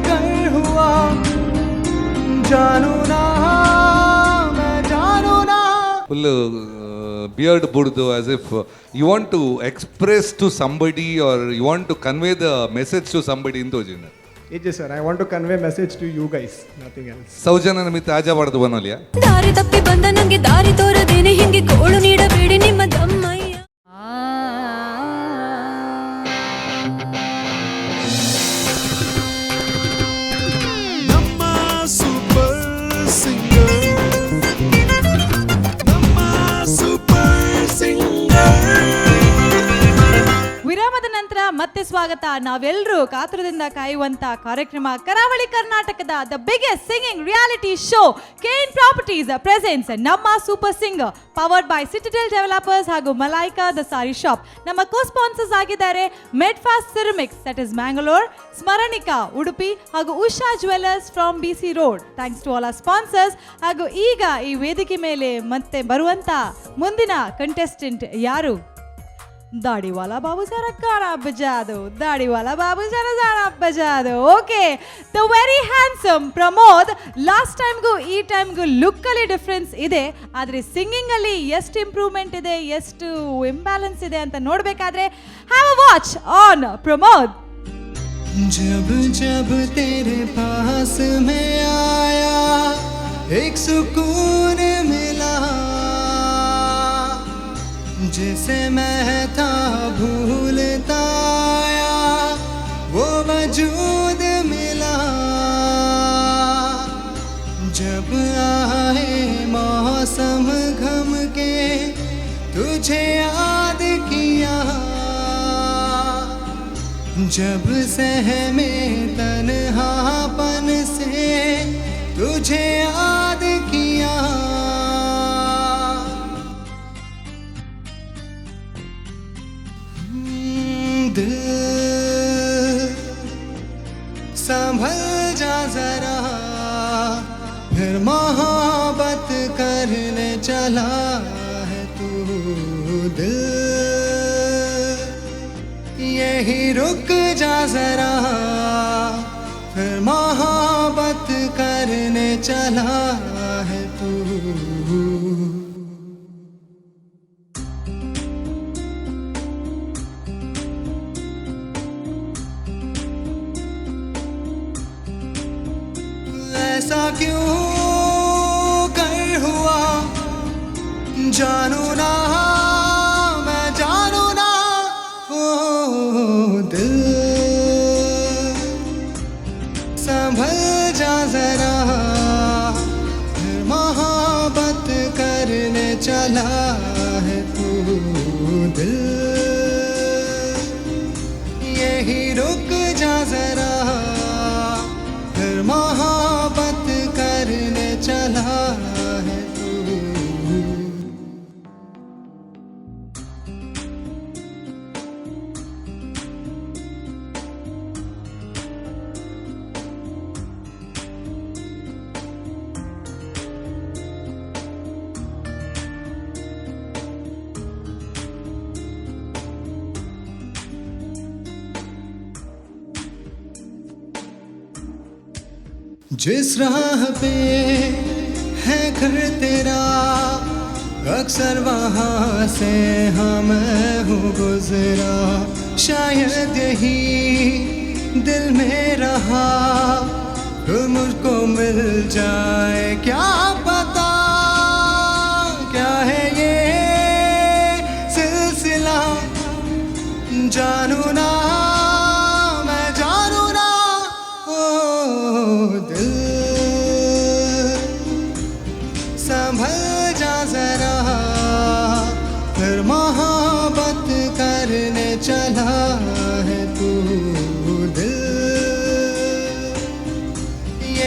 कर हुआ, जानू ना, मैं जानू ना. ಫುಲ್ ಬಿಯರ್ಡ್ ಬುಡ್ದು, as if you want to express to somebody or you want to convey the message to somebody in ತೋಜಿನ. AJ sir, I want to convey message to you guys, nothing else. ಸೌಜನ್ಯನ ಮಿತ್ತ ಆಜ ಬಾರ್ದು ಬನ್ನೋಲಿಯ. ದಾರಿ ತಪ್ಪಿ ಬಂದ ನಂಗೆ ದಾರಿ ತೋರದೇನೆ, ಹಿಂಗೆ ಗೋಳು ನೀಡಬೇಡಿ ನಿಮ್ಮ ದಮ್ಮಯ್ಯ. ನಮ್ಮ ಸೂಪರ್ ಸಿಂಗರ್, ನಮ್ಮ ಸೂಪರ್ ಸಿಂಗರ್. ವಿರಾಮದ ನಂತರ ಮತ್ತೆ ಸ್ವಾಗತ. ನಾವೆಲ್ಲರೂ ಕಾತುರದಿಂದ ಕಾಯುವಂತ ಕಾರ್ಯಕ್ರಮ, ಕರಾವಳಿ ಕರ್ನಾಟಕದ the biggest singing reality show, Kane properties presents ನಮ್ಮ super singer, powered by Citadel developers ಹಾಗೂ ಮಲಾಯ್ಕಾ the sorry shop. ನಮ್ಮ ಕೋ ಸ್ಪಾನ್ಸರ್ಸ್ ಆಗಿದ್ದಾರೆ ಮೆಡ್ಫಾಸ್ಟ್ ಸಿರಮಿಕ್ಸ್, that is Mangalore, Smaranika Udupi ಹಾಗೂ Usha jewellers from BC road. Thanks to all our sponsors. ಹಾಗೂ ಈಗ ಈ ವೇದಿಕೆ ಮೇಲೆ ಮತ್ತೆ ಬರುವಂತ ಮುಂದಿನ ಕಂಟೆಸ್ಟೆಂಟ್ ಯಾರು? दाढ़ी बाबू जरा गाना बजा दो, दाढ़ी वाला बाबू जरा गाना बजा दो. Okay, the very handsome Pramod. Last ಟೈಮ್ಗೂ ಈ ಟೈಮ್ಗೂ ಲುಕ್ಕಲ್ಲಿ ಡಿಫ್ರೆನ್ಸ್ ಇದೆ, ಆದರೆ ಸಿಂಗಿಂಗಲ್ಲಿ ಎಷ್ಟು ಇಂಪ್ರೂವ್ಮೆಂಟ್ ಇದೆ, ಎಷ್ಟು ಇಂಬ್ಯಾಲೆನ್ಸ್ ಇದೆ ಅಂತ ನೋಡಬೇಕಾದ್ರೆ, have a watch on Pramod. जब जब तेरे पास में आया, एक सुकून मिला, जिसे मैं था भूलता आया, वो वजूद मिला. जब आए मौसम गम के, तुझे याद किया. जब सहमे तन्हापन से, तुझे याद किया. दिल संभल जा जरा, फिर मोहब्बत करने चला है तू. दिल यही रुक जा जरा, फिर मोहब्बत करने चला है तू. ऐसा क्यों कर हुआ, जानू ना, मैं जानू ना. ओ दिल संभल जा जरा, फिर मोहब्बत करने चला है तू. दिल यही रुक जा जरा, फिर मोहब्बत करने चला है तू. जिस राह पे है घर तेरा, अक्सर वहाँ से हाँ मैं हूँ गुजरा. शायद यही दिल में रहा तो मुझको मिल जाए, क्या पता क्या है ये सिलसिला, जानू.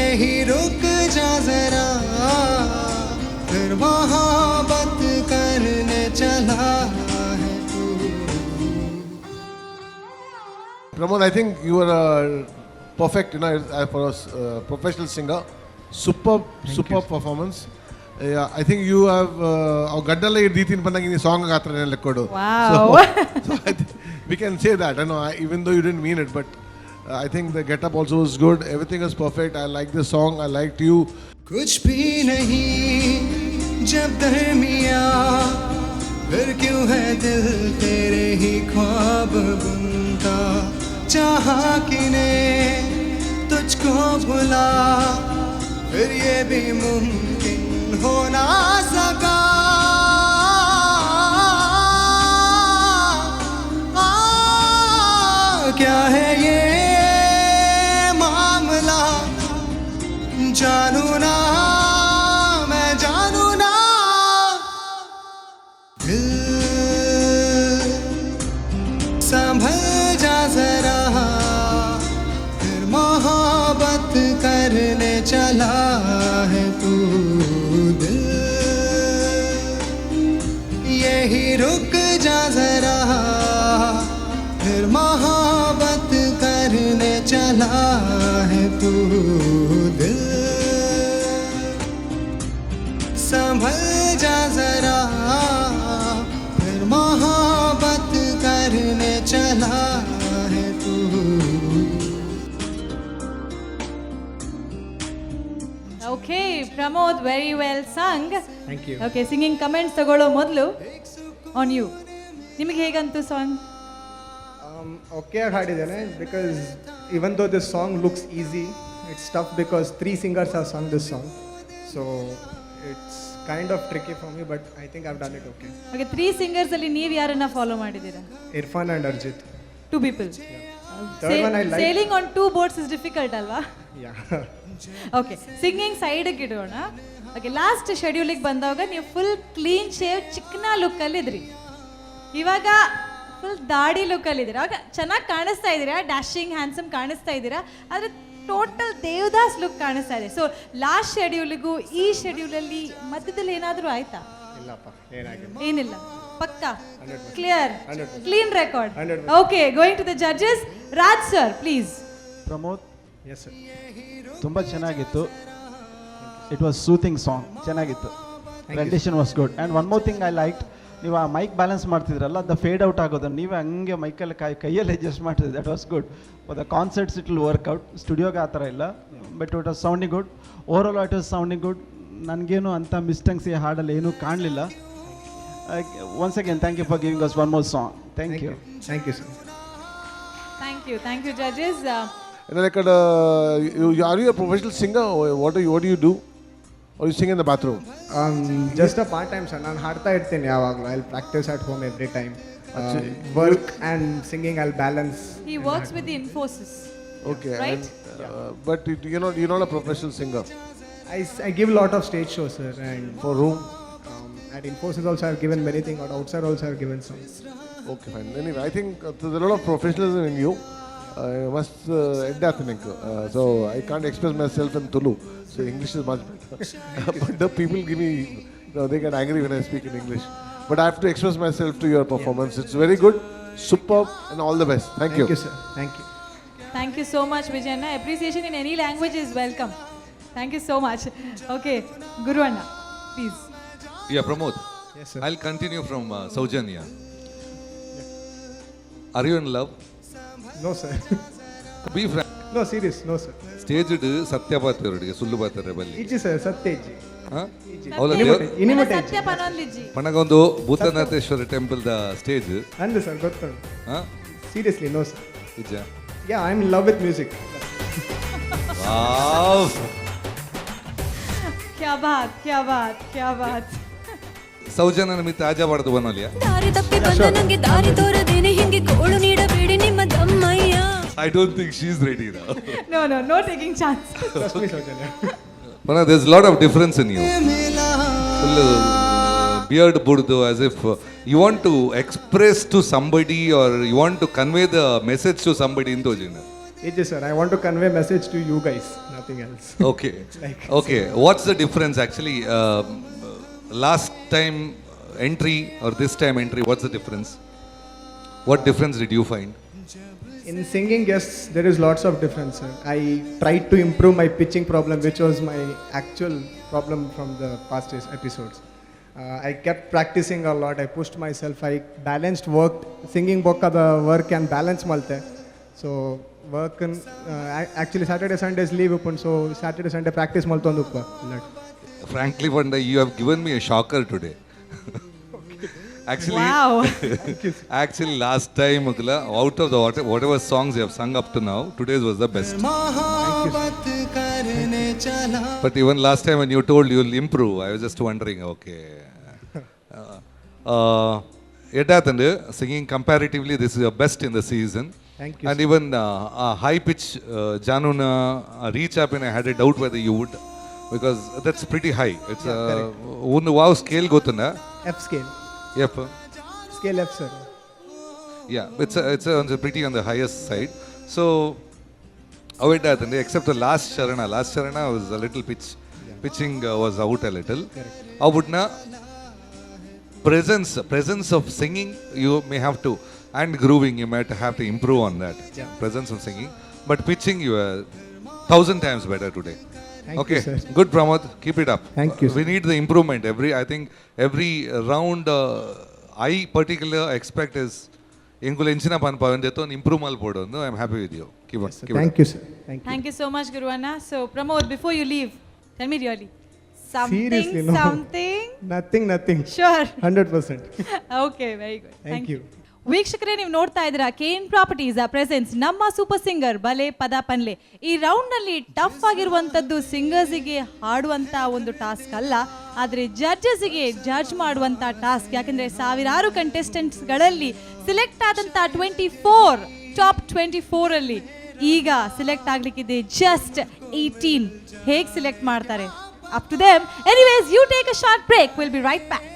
यही रुक जा जरा, फिर मोहब्बत करने चला है तू। Pramod, I think you are a perfect, for a professional singer. Superb, superb performance. Yeah, I think you have ಗಡ್ಡಲ್ಲ ದೀತಿನ ಬಂದಾಗ ಈ ಸಾಂಗ್ ಗಾತ್ರ ಲೆಕ್ಕೊಡು. Wow. So I think we can say that, even though you didn't mean it, but I think the getup also was good. Everything was perfect. I like the song. I liked you. कुछ भी नहीं जब दरमिया, फिर क्यों है दिल तेरे ही ख्वाब बुनता। चाहा किने तुझको भुला, फिर ये भी मुमकिन हो ना सका। आ, क्या है ये मामला, जानू ना मैं जानू ना। दिल संभल जा जरा, फिर मोहब्बत करने चला है तू। दिल यही रुक जा जरा, फिर मोहब्बत करने चला है तू। दिल संभल जा जरा, फिर मोहब्बत करने चला है तू। Okay Pramod, very well sung. Thank you. Okay, singing comments ತಗೊಳ್ಳೋ ಮೊದಲು ಆನ್ you, ನಿಮಗೆ ಹೇಗಂತು ಸಾಂಗ್? ಓಕೆ ಆಗಿ ಹಾಡಿದ್ದೇನೆ, because even though this song looks easy, it's tough because three singers have sung this song, so it's kind of tricky for me, but I think I've done it okay. Okay, three singers ಅಲ್ಲಿ ನೀವು ಯಾರನ್ನ follow ಮಾಡಿದ್ದೀರಾ? Irfan and Arijit. Two people. Third one I like. Sailing on two boats is difficult ಅಲ್ವಾ? ಯಾ. Okay, singing ಸೈಡಿಗೆ ಇಡೋಣ. Okay, last ಶೆಡ್ಯೂಲಿಗೆ ಬಂದಾಗ ನೀವು ಫುಲ್ ಕ್ಲೀನ್ ಶೇವ್ ಚಿಕ್ಕನ ಲುಕ್ಕಲ್ಲಿ ಇದ್ರಿ. ಇವಾಗ ಫುಲ್ ದಾಡಿ ಲುಕ್ಕಲ್ಲಿ ಇದ್ದೀರಾ. ಆಗ ಚೆನ್ನಾಗಿ ಕಾಣಿಸ್ತಾ ಇದ್ದೀರಾ, ಡ್ಯಾಶಿಂಗ್ ಹ್ಯಾಂಡ್ಸಮ್ ಕಾಣಿಸ್ತಾ ಇದ್ದೀರಾ. ಆದರೆ ಟೋಟಲ್ ದೇವದಾಸ್ ಲುಕ್ ಕಾಣಿಸ್ತಾ ಇದೆ. ಸೊ ಲಾಸ್ಟ್ ಶೆಡ್ಯೂಲಿಗೂ ಈ ಶೆಡ್ಯೂಲಲ್ಲಿ ಮಧ್ಯದಲ್ಲಿ ಏನಾದರೂ ಆಯ್ತಾ? ಇಲ್ಲಪ್ಪ, ಏನಾಗಿಲ್ಲ. ಏನಿಲ್ಲ, ಪಕ್ಕಾ? 100%. Clear? 100%. Clean record. 100%. Okay, going to the judges. Raj sir, please. Pramod. Yes sir. ತುಂಬ ಚೆನ್ನಾಗಿತ್ತು. It was soothing song, ಚೆನ್ನಾಗಿತ್ತು. Rendition was good, and one more thing I like, ನೀವು ಆ ಮೈಕ್ ಬ್ಯಾಲೆನ್ಸ್ ಮಾಡ್ತಿದ್ರಲ್ಲ, the feed out ಆಗೋದು ನೀವೇ ಹಂಗೆ ಮೈಕಲ್ಲಿ ಕೈ ಕೈಯಲ್ಲಿ ಅಡ್ಜಸ್ಟ್ ಮಾಡ್ತಿದ್ರಿ. That was good for the concerts. It will work out. ಸ್ಟುಡಿಯೋಗೆ ಆ ಥರ ಇಲ್ಲ, but it was sounding good. Overall, it was sounding good. ನನಗೇನು ಅಂಥ ಮಿಸ್ಟೇಕ್ಸ್ ಈ ಹಾಡಲ್ಲಿ ಏನೂ ಕಾಣಲಿಲ್ಲ. Once again, thank you for giving us one more song. Thank you. Thank you sir. Thank you, thank you, judges. And then like, are you a professional singer or what do you do? Or you sing in the bathroom? Just a part time sir. ನಾನು ಹಾಡ್ತಾ ಇರ್ತೀನಿ ಯಾವಾಗಲೂ. I practice at home every time. Work and singing I balance. He works with the Infosys. Okay. Right? And, but you're not a professional singer. I give lot of stage shows, sir, and For whom? At Infosys also I've given many things. Outside also I've given some. Okay, fine. Anyway, I think there's a lot of professionalism in you. Must think. So I can't express myself in Tulu. So English is much better. But the people give me, they get angry when I speak in English. But I have to express myself to your performance. It's very good, superb, and all the best. Thank you. Thank you, sir. Thank you. Thank you so much, Vijayanna. Appreciation in any language is welcome. Thank you so much. Okay, Guru Anna, please. Yeah, Pramod. Yes, sir. I'll continue from Saujanya. Are you in love? No, sir. Be frank. No, serious. No, sir. Stage ಸತ್ಯ ಪಾತೆರೊಟ್ಟಿಗೆ ಸುಳ್ಳು ಪಾತೆರೆ ಬಲ್ಲಿ. ಇಜ್ಜಿ sir, ಸತ್ಯ ಇಜ್ಜಿ. ಹಾ? ಇಜ್ಜಿ. ಅವಲ ಇನಿಮುಟೆ ಇಜ್ಜಿ. ಸತ್ಯ ಪನೊಂದಿಜ್ಜಿ. ಪಣಗೊಂದು ಭೂತನಾಥೇಶ್ವರ ಟೆಂಪಲ್ the stage. ಅಂದು ಸರ್, ಗೊತ್ತುಂಟು. ಹಾ? Seriously no sir. ಇಜ್ಜ? Yeah, I am in love with music. Wow. ಕ್ಯಾ ಬಾತ್, ಕ್ಯಾ ಬಾತ್, ಕ್ಯಾ ಬಾತ್. ಸೌಜನ್ಯ ನಿಮಿತ್ತ ಆಜಾ ಬಾರ್ದು ಬನ್ನೋಲಿಯ. ದಾರಿ ತಪ್ಪಿ ಬಂದ ನಂಗೆ ದಾರಿ ತೋರದೇನೆ, ಹಿಂಗೆ ಗೋಳು ನೀಡಬೇಡಿ ನಿಮ್ಮ ದಮ್ಮಯ್ಯ. I don't think she is ready. No, taking chance. Trust me, Soujanya. But there's a lot of difference in you. Full beard ಬುಡ್ದು, as if you want to express to somebody or you want to convey the message to somebody in ತೋಜಿನ. It sir, I want to convey message to you guys, nothing else. Okay. Like, okay. What's the difference actually? Last time entry or this time entry, what's the difference? What difference did you find? In singing, yes, there is lots of difference, sir. I tried to improve my pitching problem, which was my actual problem from the past episodes. I kept practicing a lot. I pushed myself. I balanced work, singing ಬೊಕ್ಕದ work and balance ಮಲ್ತೆ. So work and actually Saturday, Sundays leave ಉಪ್ಪುಂಡು. So Saturday, Sunday practice ಮಲ್ತೊಂದು ಉಪ್ಪ. Frankly, Panda, you have given me a shocker today. Actually, Wow. actually, last time, out of the whatever songs you have sung up to now, today's was the best. मोहब्बत करने चला. But even last time when you told you'll improve, I was just wondering, okay. ಎಡ್ಡಾತಂಡು singing, comparatively this is your best in the season. Thank you. And even high pitch, Januna reach up, and I had a doubt whether you would, because that's pretty high. It's ಒಂದು ವಾವ್ scale ಗೊತ್ತನ? F scale. F. Scale F, sir. Yeah, it's pretty on the highest side. So ಅವೆಡ್ಡಾತಂಡು, except the last charana. Last charana was a little pitch, pitching was out a little. ಅವುಡ್ನ presence of singing you may have to, and grooving you might have to improve on that. Presence of singing, but pitching you are 1000 times better today. Thank you, Okay, sir. Good, Pramod, keep it up. Thank you. We need the improvement every, I think every round, I particular expect is ಎಂಕುಲು ಎಂಚಿನ ಪನ್ಪ improve ಮಲ್ಪೊಡು. I am happy with you. Keep on. Thank you, sir. Thank you. Thank you so much, Guruvanna. So Pramod, before you leave, tell me really something. Seriously, no. Something. Nothing, nothing. Sure? 100%. Okay, very good. Thank you. ವೀಕ್ಷಕರೇ, ನೀವು ನೋಡ್ತಾ ಇದ್ದೀರಾ K N properties presents ನಮ್ಮ super singer ಬಲೆ ಪದ ಪನ್ಲೆ. ಈ ರೌಂಡ್ನಲ್ಲಿ tough ಆಗಿರುವಂಥದ್ದು ಸಿಂಗರ್ಸಿಗೆ ಹಾಡುವಂಥ ಒಂದು ಟಾಸ್ಕ್ ಅಲ್ಲ, ಆದರೆ ಜಡ್ಜಸ್ಗೆ ಜಡ್ಜ್ ಮಾಡುವಂಥ ಟಾಸ್ಕ್. ಯಾಕಂದರೆ ಸಾವಿರಾರು ಕಂಟೆಸ್ಟೆಂಟ್ಸ್ಗಳಲ್ಲಿ ಸೆಲೆಕ್ಟ್ ಆದಂಥ 24, ಟಾಪ್ 24 ಅಲ್ಲಿ ಈಗ ಸೆಲೆಕ್ಟ್ ಆಗಲಿಕ್ಕಿದೆ ಜಸ್ಟ್ 18. ಹೇಗೆ ಸೆಲೆಕ್ಟ್ ಮಾಡ್ತಾರೆ, up to them. Anyways, you take a short break, we'll be right back.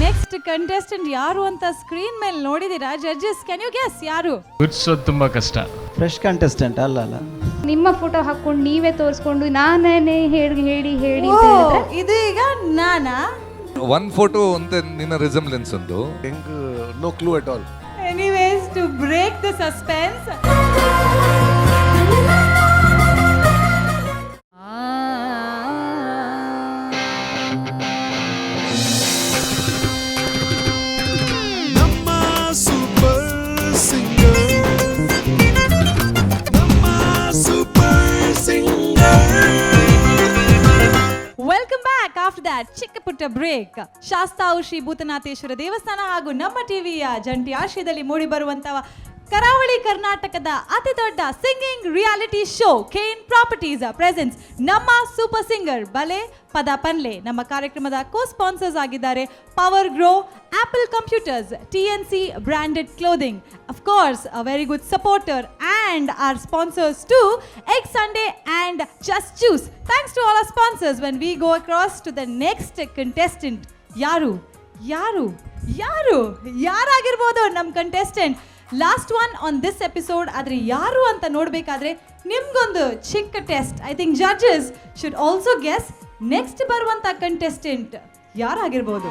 Next contestant ಯಾರು ಅಂತ ಸ್ಕ್ರೀನ್ ಮೇಲೆ ನೋಡಿದೀರಾ. Judges, can you guess ಯಾರು? ಗುರ್ತಿಸೋದು ತುಂಬ ಕಷ್ಟ. ಫ್ರೆಶ್ ಕಂಟೆಸ್ಟೆಂಟ್ ಅಲ್ಲ ಅಲ್ಲ? ನಿಮ್ಮ ಫೋಟೋ ಹಾಕೊಂಡು ನೀವೇ ತೋರಿಸ್ಕೊಂಡು ನಾನೇ ಹೇಳಿ ಹೇಳಿ ಹೇಳಿ ಅಂತ ಹೇಳಿದ್ರೆ? ಇದು ಈಗ ನಾನಾ? ಒನ್ ಫೋಟೋ ಅಂತ ನಿನ್ನ ರಿಸೆಂಬ್ಲೆನ್ಸ್ ಒಂದು. ಎಂಕ್ no clue at all. Anyways, to break the suspense, ನಮ್ಮ ಸೂಪರ್ ಸಿಂಗರ್, ನಮ್ಮ super singer. Welcome back after that ಚಿಕ್ಕ ಪುಟ್ಟ ಬ್ರೇಕ್. ಶಾಸ್ತಾವು ಶ್ರೀ ಭೂತನಾಥೇಶ್ವರ ದೇವಸ್ಥಾನ ಹಾಗೂ ನಮ್ಮ ಟಿವಿಯ ಜಂಟಿ ಆಶ್ರಯದಲ್ಲಿ ಮೂಡಿ ಬರುವಂತಹ ಕರಾವಳಿ ಕರ್ನಾಟಕದ ಅತಿ ದೊಡ್ಡ singing reality show KN properties presents ನಮ್ಮ ಸೂಪರ್ ಸಿಂಗರ್ ಬಲೆ ಪದ ಪನ್ಲೆ. ನಮ್ಮ ಕಾರ್ಯಕ್ರಮದ ಕೋ ಸ್ಪಾನ್ಸರ್ಸ್ ಆಗಿದ್ದಾರೆ power grow, apple computers, TNC branded clothing, of course a very good supporter, and our sponsors too, Egg Sunday and Just Juice. Thanks to all our sponsors. When we go across to the next contestant, ಯಾರು ಯಾರು ಯಾರು ಯಾರಾಗಿರ್ಬೋದು ನಮ್ಮ contestant, last one on this episode? ಆದರೆ ಯಾರು ಅಂತ ನೋಡಬೇಕಾದ್ರೆ ನಿಮ್ಗೊಂದು ಚಿಕ್ಕ test. I think judges should also guess next ಬರುವಂಥ ಕಂಟೆಸ್ಟೆಂಟ್ ಯಾರಾಗಿರ್ಬೋದು.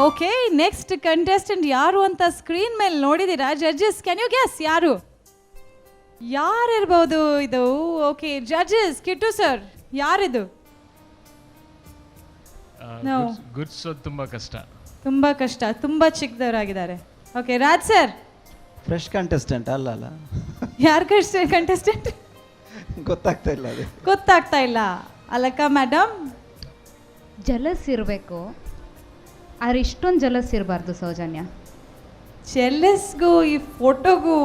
ಓಕೆ, ನೆಕ್ಸ್ಟ್ ಕಂಟೆಸ್ಟೆಂಟ್ ಯಾರು ಅಂತ ಸ್ಕ್ರೀನ್ ಮೇಲೆ ನೋಡಿದೀರಾ. Judges, can you guess ಯಾರು ಯಾರಿರ್ಬೋದು ಇದು? ಓಕೆ ಜಡ್ಜಸ್, ಕಿಟ್ಟು ಸರ್, ಯಾರಿದು? No. ಗುರ್ತಿಸೋದು ತುಂಬ ಕಷ್ಟ. ತುಂಬಾ ಕಷ್ಟ, ತುಂಬಾ ಚಿಕ್ಕದವರಾಗಿದ್ದಾರೆ. Okay Raj sir. Fresh contestant ಅಲ್ಲ ಅಲ್ಲ? ಯಾರು ಕಂಟೆಸ್ಟೆಂಟ್? ಗೊತ್ತಾಗ್ತಾ ಇಲ್ಲ ಅದು. ಗೊತ್ತಾಗ್ತಾ ಇಲ್ಲ. ಅಲಕ್ಕ ಮೇಡಮ್? ಜಲಸ್ ಇರಬೇಕು, ಆದ್ರೆ ಇಷ್ಟೊಂದು ಜಲಸ್ ಇರಬಾರ್ದು ಸೌಜನ್ಯ. ಜೆಲ್ಲಸ್ಗೂ ಈ ಫೋಟೋಗೂ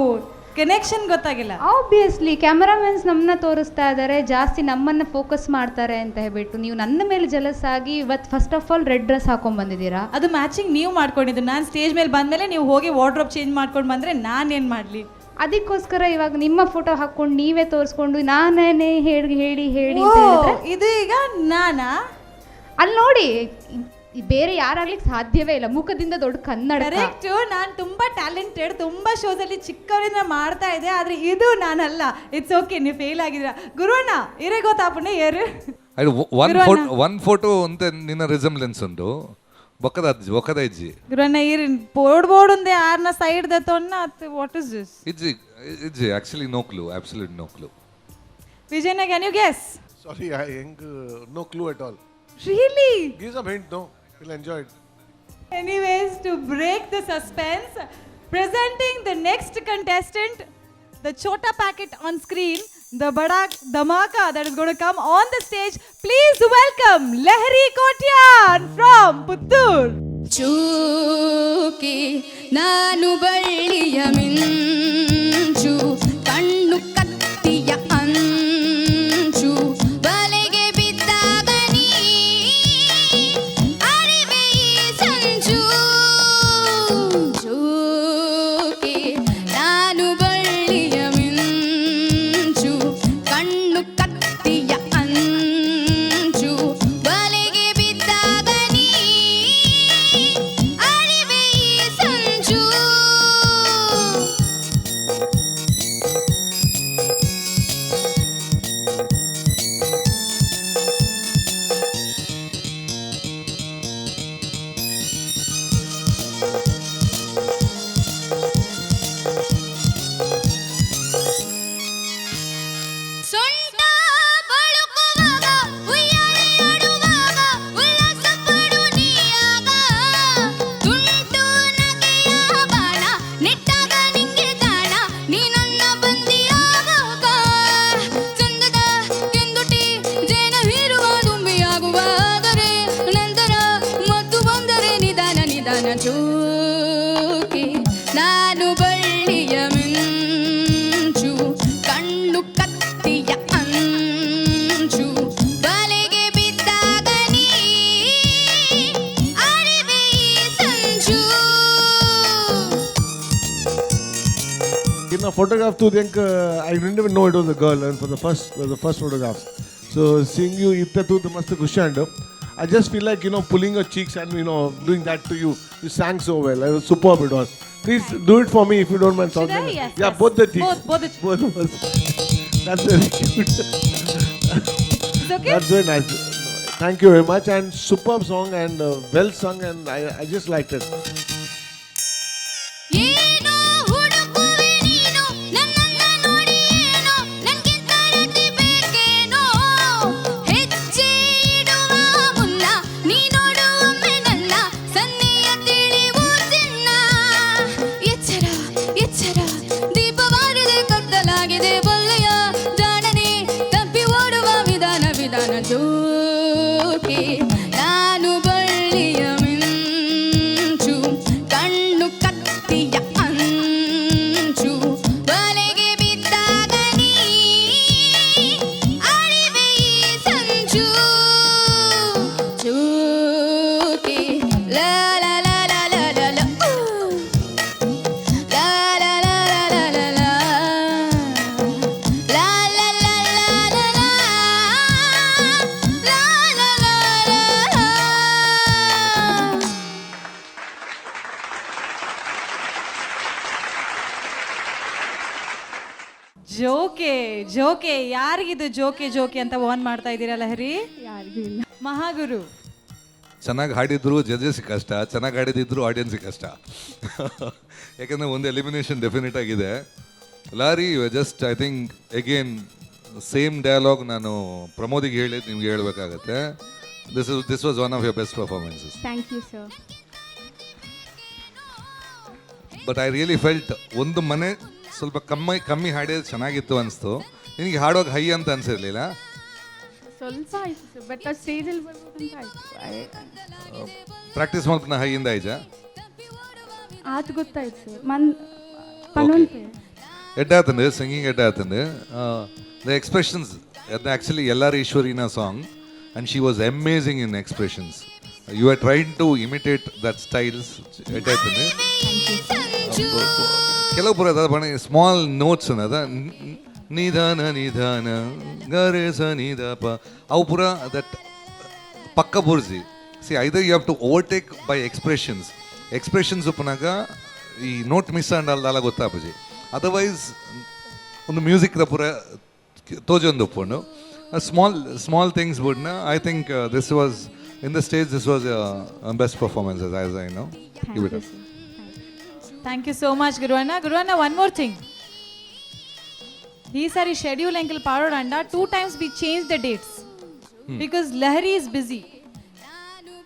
ಕನೆಕ್ಷನ್ ಗೊತ್ತಾಗಿಲ್ಲ. ಆಬ್ವಿಯಸ್ಲಿ ಕ್ಯಾಮರಾಮನ್ಸ್ ನಮ್ಮನ್ನ ತೋರಿಸ್ತಾ ಇದ್ದಾರೆ, ಜಾಸ್ತಿ ನಮ್ಮನ್ನ ಫೋಕಸ್ ಮಾಡ್ತಾರೆ ಅಂತ ಹೇಳ್ಬಿಟ್ಟು ನೀವು ನನ್ನ ಮೇಲೆ ಜಲಸ್ ಆಗಿ ಇವತ್ತು first of all red dress ಹಾಕೊಂಡ್ ಬಂದಿದ್ದೀರಾ. ಅದು ಮ್ಯಾಚಿಂಗ್ ನೀವು ಮಾಡ್ಕೊಂಡಿದ್ದು. ನಾನು ಸ್ಟೇಜ್ ಮೇಲೆ ಬಂದ್ಮೇಲೆ ನೀವು ಹೋಗಿ ವಾರ್ಡ್ರೋಬ್ ಚೇಂಜ್ ಮಾಡ್ಕೊಂಡು ಬಂದ್ರೆ ನಾನೇನು ಮಾಡಲಿ? ಅದಕ್ಕೋಸ್ಕರ ಇವಾಗ ನಿಮ್ಮ ಫೋಟೋ ಹಾಕೊಂಡು ನೀವೇ ತೋರಿಸ್ಕೊಂಡು ನಾನೇ ಹೇಳಿ ಹೇಳಿ ಹೇಳಿ ಅಂತ ಹೇಳಿದ್ರೆ? ಇದು ಈಗ ನಾನಾ? ಅಲ್ಲಿ ನೋಡಿ. ಬೇರೆ ಯಾರಾಗ್ಲಿಕ್ಕೆ ಸಾಧ್ಯವೇ ಇಲ್ಲ, ಮುಖದಿಂದ ದೊಡ್ಡ ಕನ್ನಡ. ಕರೆಕ್ಟ್, ನಾನು ತುಂಬಾ ಟ್ಯಾಲೆಂಟೆಡ್, ತುಂಬಾ ಶೋಸ್ ಅಲ್ಲಿ ಚಿಕ್ಕವರಿಂದ ಮಾಡ್ತಾ ಇದ್ದೆ, ಆದ್ರೆ ಇದು ನಾನಲ್ಲ. It's okay, ನೀವು ಫೇಲ್ ಆಗಿದ್ದೀರಾ. ಗುರುವಣ್ಣ ಇರೇ ಗೊತ್ತಾಪುಣೆ ಏರು. ಒನ್ ಗುರುವಣ್ಣ. ಫೋಟೋ, ಒನ್ ಫೋಟೋ ಅಂತ ನಿನ್ನ ರಿಸೆಂಬ್ಲೆನ್ಸ್ ಉಂಟು. ಬೊಕ್ಕದ ಅಜ್ಜಿ, ಬೊಕ್ಕದ ಇಜ್ಜಿ. ಗುರುವಣ್ಣ ಇರ್ ಬೋರ್ಡ್ ಬೋರ್ಡ್ ಒಂದೇ ಆರ್ನ side the ತೊನ್ನ. What is this? ಇಜ್ಜಿ ಇಜ್ಜಿ, actually no clue, absolute no clue. ವಿಜಯನ, can you guess? Sorry, I ಹೆಂಗ್, no clue at all. Really? Give some hint, no? Will enjoy it. Anyways, to break the suspense, presenting the next contestant, the Chota packet on screen, the Bada Dhamaka that is going to come on the stage. Please welcome Lahari Kotian from Puttur. ಚೂಕಿ ನಾನು ಬಳ್ಳಿಯ ಮಿಂಚು, ಕಣ್ಣು ಕತ್ತಿಯ ಅಂಚು, ಬಲೆಗೆ ಬಿದ್ದಾಗ ನೀ ಅರಿವೆ ಈ ಸಂಚು. ಚೂಕಿ ನಾನು ಬಳ್ಳಿಯ ಮಿಂಚು, ಕಣ್ಣು ಕತ್ತಿಯ ಅಂಚು, ಬಲೆಗೆ ಬಿದ್ದಾಗ ನೀ ಅರಿವೆ ಈ ಸಂಚು. ಸೊಂಟ ಬಳುಕುವಾಗ, ಉಯ್ಯಾಲೆ ಆಡುವಾಗ, ಉಲ್ಲಾಸ ಪಡು ನೀಯಾಗ. ತುಂಟು ನಗೆಯ ಬಾಣ ನೆಟ್ಟಾಗ ನಿಂಗೆ ದಾಣ, ನೀ ನನ್ನ ಬಂದಿಯಾವಾಗ. ಚಂದದ ಕೆಂದುಟಿ ಜೇನ ಹೀರುವ ದುಂಬಿಯಾಗುವಾದರೆ, ನಂತರ ಮತ್ತು ಬಂದರೆ ನಿಧಾನ ನಿಧಾನ. ಚೂಕಿ ನಾನು ಬಳ್ಳಿಯ ಮಿಂಚು, ಕಣ್ಣು ಕತ್ತಿಯ ಅಂಚು, ಬಲೆಗೆ ಬಿದ್ದಾಗ ನೀ ಅರಿವೆ ಈ ಸಂಚು. In a photograph too, think I didn't even know it was a girl, and for the first photograph. So seeing you itta too, the must ಖುಷಿ and I just feel like pulling your cheeks and doing that to you. You sang so well. It was superb. It was. Please do it for me if you don't mind. Should I? Yes, Yeah, yes. Both the cheeks. Both the cheeks. Both of us. That's very cute. It's okay? That's very nice. Thank you very much, and superb song and well sung, and I just liked it. ಏನೋ ಹುಡುಕುವೆ ನೀನು ನನ್ನನ್ನ ನೋಡಿ, ಏನೋ ನನ್ಗಿಂತ ರತಿ ಬೇಕೇನೋ? ಹೆಜ್ಜೆ ಇಡುವ ಮುನ್ನ ನೀ ನೋಡುವೊಮ್ಮೆ ನನ್ನ ಸನ್ನೆಯ ತಿಳಿವು ಚಿನ್ನ. ಎಚ್ಚರ ಎಚ್ಚರ, ದೀಪವಾಗಿದೆ, ಕತ್ತಲಾಗಿದೆ, ಬಲ್ಲೆಯ ಜಾಣನೆ ತಪ್ಪಿ ಓಡುವ ವಿಧಾನ ವಿಧಾನ. ಜೋಕೆ ನಾನು ಬಳ್ಳಿಯ ಮಿಂಚು, ಕಣ್ಣು ಕತ್ತಿಯ ಅಂಚು, ಬಲೆಗೆ ಬಿದ್ದಾಗ ನೀ ಅರಿವೆ ಈ ಸಂಚು. ಚೂಕಿ ಲಾ ಲಾ ಲಾ ಲಾ ಲಾ ಲಾ ಲಾ ಊ. ಲಾ ಲಾ ಲಾ ಲಾ ಲಾ ಲಾ ಲಾ ಲಾ ಲಾ ಲಾ ಲಾ ಲಾ ಲಾ ಲಾ ಲಾ ಲಾ. ಜೋಕೆ ಜೋಕೆ, ಯಾರಿಗಿದು ಜೋಕೆ ಜೋಕೆ ಅಂತ ವಾರ್ನ್ ಮಾಡ್ತಾ ಇದ್ದೀರಾ ಲಹರಿ? ಯಾರಿಗೂ ಇಲ್ಲ. ಮಹಾಗುರು. ಚೆನ್ನಾಗಿ ಹಾಡಿದ್ರು ಜಡ್ಜಸ್ಗೆ ಕಷ್ಟ, ಚೆನ್ನಾಗಿ ಹಾಡಿದಿದ್ರು ಆಡಿಯನ್ಸಿಗೆ ಕಷ್ಟ. ಯಾಕಂದರೆ ಒಂದು ಎಲಿಮಿನೇಷನ್ ಡೆಫಿನೆಟ್ ಆಗಿದೆ. Lahari, just I think again same dialogue ನಾನು ಪ್ರಮೋದಿಗೆ ಹೇಳಿ ನಿಮ್ಗೆ ಹೇಳಬೇಕಾಗತ್ತೆ. This was one of your best performances. Thank you, sir. But I really felt ಒಂದು ಮನೆ ಸ್ವಲ್ಪ ಕಮ್ಮಿ ಕಮ್ಮಿ ಹಾಡಿದ್ರೆ ಚೆನ್ನಾಗಿತ್ತು ಅನಿಸ್ತು. ನಿನಗೆ ಹಾಡೋಕೆ ಹೈ ಅಂತ ಅನಿಸಿರ್ಲಿಲ್ಲ? ಸ್ವಲ್ಪ ಆಯ್ತು ಸರ್, ಬಟ್ ಆ ಸ್ಟೇಜಲ್ಲಿ ಬರ್ಬೇಕಂತ ಆಯ್ತು. ಪ್ರಾಕ್ಟೀಸ್ ಮಾಡ್ತಾನೆ ಹೈಯಿಂದ ಐಜ? ಆತು ಗೊತ್ತಾಯ್ತು ಸರ್, ಮನ್ ಪನ್ನೊಂದು. ಎಡ್ಡಾತಂಡು ಸಿಂಗಿಂಗ್, ಎಡ್ಡಾತಂಡು the expressions. Actually L R ಈಶ್ವರಿನ song, and she was amazing in expressions. You are trying to imitate that styles. ಎಡ್ಡಾತಂಡು. ಕೆಲವು ಪುರ ಅದ ಸ್ಮಾಲ್ ನೋಟ್ಸ್ ಅದ, ನಿಧಾನ ನಿಧಾನ ಗರೆ ಸ ನಿಧಪ, ಅವು ಪೂರ that ಪಕ್ಕ bhurji. See, either you have to overtake by expressions. Expressions ಉಪ್ಪುನಾಗ ಈ ನೋಟ್ ಮಿಸ್ ಆಂಡ ದಾಲ ಗೊತ್ತಾಪುಜಿ. ಅದರ್ವೈಸ್ ಒಂದು ಮ್ಯೂಸಿಕ್ ದ ಪೂರ ತೋಜೊಂದು ಉಪ್ಪುಂಡು. ಸ್ಮಾಲ್ ಸ್ಮಾಲ್ ಥಿಂಗ್ಸ್ ಬುಡ್ನ, I think this was in the stage, this was best performance as I know. Thank you, sir. Thank you so much ಗುರುವಣ್ಣ. ಗುರುವಣ್ಣ, one more thing. ಈ ಸಾರಿ schedule ಎಂಕಲ್ ಪಾಡೋಡಂಡ two times we change the dates because Lahari is busy.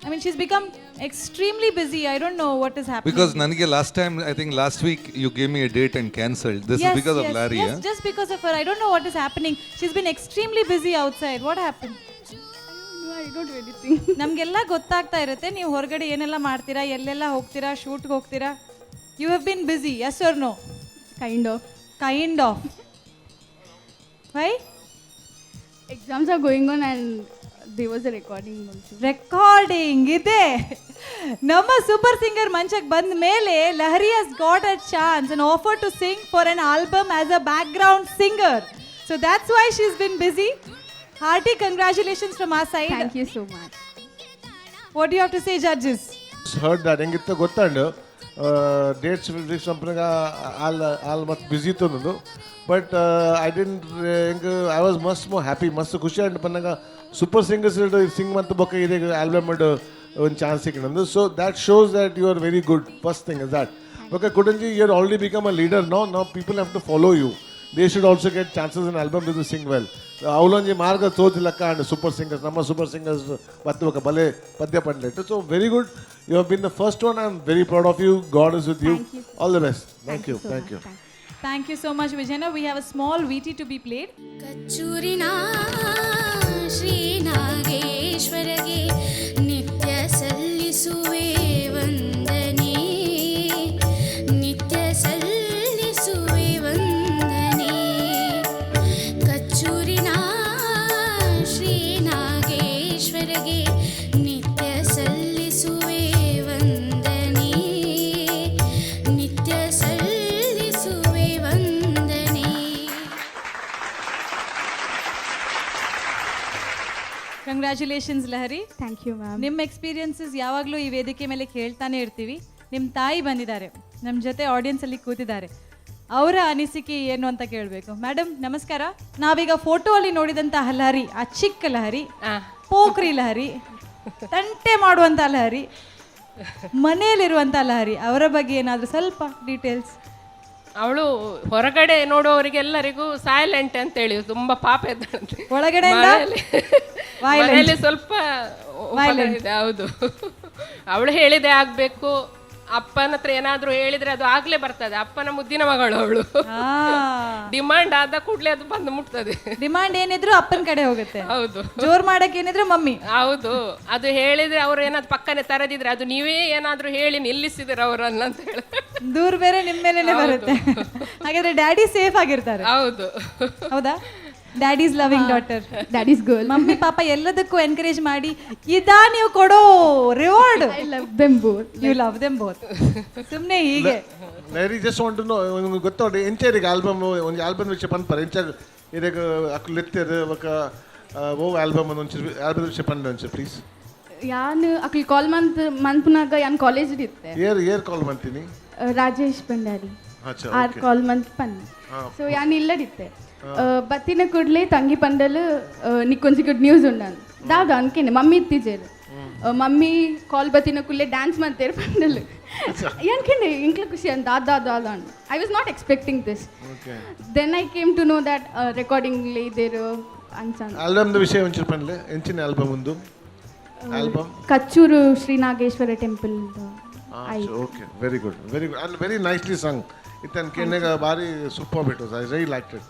I mean, she's become extremely busy. I don't know what is happening. Because ನನಗೆ last time, I think last week, you gave me a date and cancelled this because of Lahari. Yes, just because of her. I don't know what is happening. She's been extremely busy outside. What happened? I don't do anything. ನಮಗೆಲ್ಲ ಗೊತ್ತಾಗ್ತಾ ಇರುತ್ತೆ ನೀವು ಹೊರಗಡೆ ಏನೆಲ್ಲ ಮಾಡ್ತೀರಾ, ಎಲ್ಲೆಲ್ಲ ಹೋಗ್ತೀರಾ, ಶೂಟ್ಗೆ ಹೋಗ್ತೀರಾ. You have been busy, yes or no? Kind of. Kind of. Why? Exams are going on and there was a recording also. Recording ಇದೆ. ನಮ್ಮ ಸೂಪರ್ ಸಿಂಗರ್ ಮಂಚಕ್ಕೆ ಬಂದ ಮೇಲೆ Lahari has got a chance, an offer to sing for an album as a background singer. So that's why she is been busy. Hearty congratulations from our side. Thank you so much. What you have to say, judges? Heard that ಎಂಗಿತ್ತ ಗೊತ್ತಾಂಡು dates fix ಮನ್ಪುನಗ all all ಮಸ್ತ್ busy ಇತ್ತು. But I didn't ಎಂಕ್ I was ಮಸ್ತ್ ಮೋ happy, ಮಸ್ತ್ ಖುಷಿ ಆಂಡ್ ಪನ್ನಗ ಸೂಪರ್ ಸಿಂಗರ್ಸ್ ಸಿಂಗ್ ಮಂತ್ ಬೊಕ್ಕ ಇದೆ ಆಲ್ಬಮ್ ಒಂದು chance ಸಿಕ್ಕಿನಂದು. So that shows that you are very good. First thing is that ಬೊಕ್ಕ ಕುಡಂಜಿ, you are already become a leader. Now people have to follow you. They should also get chances in album to sing well. ಅವಲೊಂಜಿ ಮಾರ್ಗ ತೋಜಿಲಕ್ಕ and super singers ನಮ್ಮ super singers ಬತ್ತು ಬೊಕ್ಕ ಬಲೆ ಪದ್ಯ ಪಂಡ್ಲೆಟ್. So very good, you have been the first one. I am very proud of you. God is with you. Thank you, sir. All the best. Thank you. So thank much. You. Thank you. Thank you so much, Vijayana. We have a small VT to be played. ಕಚ್ಚೂರಿನ Shri ನಾಗೇಶ್ವರಗೆ ನಿತ್ಯ ಸಲ್ಲಿಸುವೆ ವಂದನೆ, ನಿತ್ಯ ಸಲ್ಲಿಸುವೆ ವಂದನೆ. ಕಚ್ಚೂರಿನ ಶ್ರೀ ನಾಗೇಶ್ವರಗೆ ನಿತ್ಯ ಸಲ್ಲಿಸುವೆ ವಂದನೆ, ನಿತ್ಯ ಸಲ್ಲಿಸುವೆ ವಂದನೆ. Congratulations Lahari. Thank you, ma'am. ನಿಮ್ಮ experiences ಯಾವಾಗಲೂ ಈ ವೇದಿಕೆ ಮೇಲೆ ಕೇಳ್ತಾನೆ ಇರ್ತೀವಿ. ನಿಮ್ಮ ತಾಯಿ ಬಂದಿದ್ದಾರೆ, ನಮ್ಮ ಜೊತೆ ಆಡಿಯನ್ಸ್ ಅಲ್ಲಿ ಕೂತಿದ್ದಾರೆ. ಅವರ ಅನಿಸಿಕೆ ಏನು ಅಂತ ಕೇಳಬೇಕು. ಮೇಡಮ್, ನಮಸ್ಕಾರ. ನಾವೀಗ ಫೋಟೋ ಅಲ್ಲಿ ನೋಡಿದಂತಹ ಲಹರಿ, ಆ ಚಿಕ್ಕ ಲಹರಿ, ಪೋಖ್ರಿ ಲಹರಿ, ತಂಟೆ ಮಾಡುವಂತ ಲಹರಿ, ಮನೆಯಲ್ಲಿರುವಂತ ಲಹರಿ, ಅವರ ಬಗ್ಗೆ ಏನಾದರೂ ಸ್ವಲ್ಪ ಡೀಟೇಲ್ಸ್? ಅವಳು ಹೊರಗಡೆ ನೋಡುವವರಿಗೆಲ್ಲರಿಗೂ ಸೈಲೆಂಟ್ ಅಂತೇಳಿ, ತುಂಬಾ ಪಾಪ ಇದ್ದಾಳಂತೆ. ಒಳಗಡೆಯಿಂದ violent. ಮನೆಯಲ್ಲಿ ಸ್ವಲ್ಪ Violent. ಇದೆ, ಹೌದು. ಅವಳು ಹೇಳಿದೆ ಆಗ್ಬೇಕು. ಅಪ್ಪನ ಹತ್ರ ಏನಾದ್ರೂ ಹೇಳಿದ್ರೆ ಅದು ಆಗ್ಲೇ ಬರ್ತದೆ. ಅಪ್ಪನ ಮುದ್ದಿನ ಮಗಳು ಅವಳು. ಡಿಮಾಂಡ್ ಆದ ಕೂಡಲೇ ಅದು ಬಂದು ಮುಟ್ತದೆ. ಡಿಮಾಂಡ್ ಏನಿದ್ರು ಅಪ್ಪನ ಕಡೆ ಹೋಗುತ್ತೆ. ಹೌದು. ಜೋರ್ ಮಾಡಕ್ ಏನಿದ್ರು ಮಮ್ಮಿ. ಹೌದು, ಅದು ಹೇಳಿದ್ರೆ ಅವ್ರು ಏನಾದ್ರು ಪಕ್ಕನೆ ತರದಿದ್ರೆ ಅದು ನೀವೇ ಏನಾದ್ರೂ ಹೇಳಿ ನಿಲ್ಲಿಸಿದ್ರೆ ಅವರನ್ನ ಅಂತ ಹೇಳಿ. ದೂರ ಬೇರೆ ನಿಮ್ಮ ಮೇಲೇನೆ ಬರುತ್ತೆ. ಹಾಗಾದ್ರೆ ಡ್ಯಾಡಿ ಸೇಫ್ ಆಗಿರ್ತಾರೆ. ಹೌದು. ಹೌದಾ? Daddy's loving daughter. Daddy's girl. Mummy ಪಾಪ ಎಲ್ಲದಕ್ಕೂ ಎನ್ಕರೇಜ್ ಮಾಡಿ ಇದಾ ನೀವು ಕೊಡೋ reward. I love them both. You love them both. ಸುಮ್ಮನೆ ಹೀಗೆ. Lahari, just want to know, ನಿಮ್ಗೆ ಗೊತ್ತೋಡಿ ಎಂಚೇರಿಗೆ ಆಲ್ಬಮ್ ಒಂಜಿ ಆಲ್ಬಮ್ ವಿಷಯ ಪನ್ಪರ್ ಎಂಚ ಇರೆಗ್ ಅಕ್ಲು ಲೆತ್ತೆರ್ ಬೊಕ ಓ ಆಲ್ಬಮ್ ಒಂಚೂರು ಆಲ್ಬಮ್ ವಿಷಯ ಪನ್ಲೆ ಒಂಚೂರು ಪ್ಲೀಸ್. ಯಾನ್ ಅಕ್ಲು ಕಾಲ್ ಮಂತ್ ಮನ್ಪುನಾಗ ಯಾನ್ ಕಾಲೇಜ್ ಇತ್ತೆ. ಏರ್ ಏರ್ ಕಾಲ್ ಮಂತೀನಿ? ರಾಜೇಶ್ ಭಂಡಾರಿ. ಆರ್ ಕಾಲ್ ಮಂತ್ ಪನ್. ಸೊ ಯಾನ್ ಇಲ್ಲಡಿತ್ತೆ. ಬತ್ತಿನ ಕೂಡಲೇ ತಂಗಿ ಪಂಡಲು ನಿಕ್ಕೊಂಜಿ ಗುಡ್ ನ್ಯೂಸ್ ಉಂಡನ್ ದಾದ ಅನ್ಕೇನೆ ಮಮ್ಮಿ ಇತ್ತೀಜೇರು. ಮಮ್ಮಿ ಕಾಲ್ ಬತ್ತಿನ ಕೂಡಲೇ ಡ್ಯಾನ್ಸ್ ಮಾಡ್ತೇರು ಪಂಡಲು. ಅನ್ಕೇನೆ ಇಂಕ್ಲ ಖುಷಿ ಅಂತ ದಾದ ದಾದ ಅಂಡ್ I was not expecting this. Then I came to know that recording ಇದೇರು ಅಂಚ. ಆಲ್ಬಮ್ ವಿಷಯ ಒಂಚೂರು ಪನ್ಲೆ. ಎಂಚಿನ ಆಲ್ಬಮ್ ಉಂದು album? Kachuru Shri Nageshwara temple. Okay, very good, very good and very nicely sung. ಇತ್ತನ್ ಕೇನೆಗ ಬಾರಿ super it was. I really like it.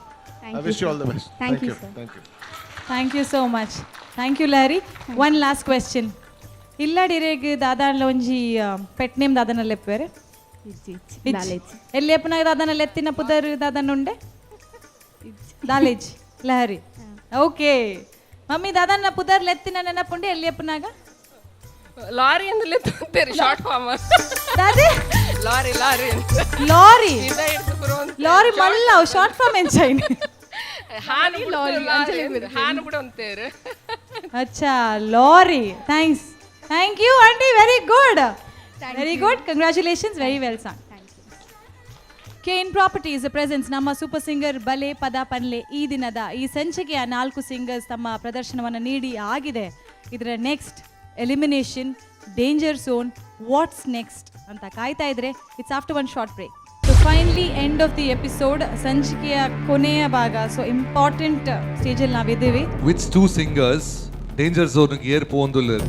I wish you all the best. Thank you, sir. Thank you. Thank you so much. Thank you, Lahari. One last question. ಇಲ್ಲಡಿರೇಗ್ ದಾದಾನ್ಲ ಒಂಜಿ ಪೆಟ್ name ದಾದನ ಲೆಪ್ಪೇರೆ? ಎಲ್ಲಿ ಅಪ್ಪನಾಗ ದಾದನ ಲೆತ್ತಿನ ಪುದರ್ ದಾದನ ಉಂಡೆ? ದಾಲೇಜ್ Lahari. Okay mummy, ದಾದನ್ನ ಪುದರ್ ಲೆತ್ತಿನ ನೆನಪುಂಡೆ ಎಲ್ಲಿ ಅಪ್ಪನಾಗ? Lorry ಅಂದ್ರೆ ಅಂತಾರೆ short form. ದಾದೆ? Lorry lorry ಅಂತ. ಲಾರಿ. ಇದ ಹಿಡ್ದು ಬರುವಂತ. ಲಾರಿ ಮಲ್ಲ ಶಾರ್ಟ್ ಫಾರ್ಮ್ ಎಂಚೈನ್? ಹಾನು ಬಿಡ್ತು ಲಾರಿ ಅಂತ. ಹಾನು ಬಿಡು ಅಂತೇರು. ಅಚ್ಚಾ, lorry. Thanks. Thank you aunty, very good, very good. Congratulations, very well sung. K N properties presents ನಮ್ಮ ಸೂಪರ್ ಸಿಂಗರ್ ಬಲೆ ಪದ ಪನ್ಲೆ. ಈ ದಿನದ ಈ ಸಂಚಿಕೆಯ ನಾಲ್ಕು ಸಿಂಗರ್ಸ್ ತಮ್ಮ ಪ್ರದರ್ಶನವನ್ನು ನೀಡಿ ಆಗಿದೆ. ಇದರ next elimination, danger zone, what's next ಅಂತ ಕಾಯ್ತಾ ಇದ್ರೆ, it's after one short break. So finally, end of the episode, ಸಂಚಿಕೆಯ ಕೊನೆಯ ಭಾಗ. ಸೊ ಇಂಪಾರ್ಟೆಂಟ್ ಸ್ಟೇಜಲ್ಲಿ ನಾವಿದ್ದೀವಿ. Which two singers danger zone ಏರ್ ಪೋಂದುಲ್ಲೆರ್?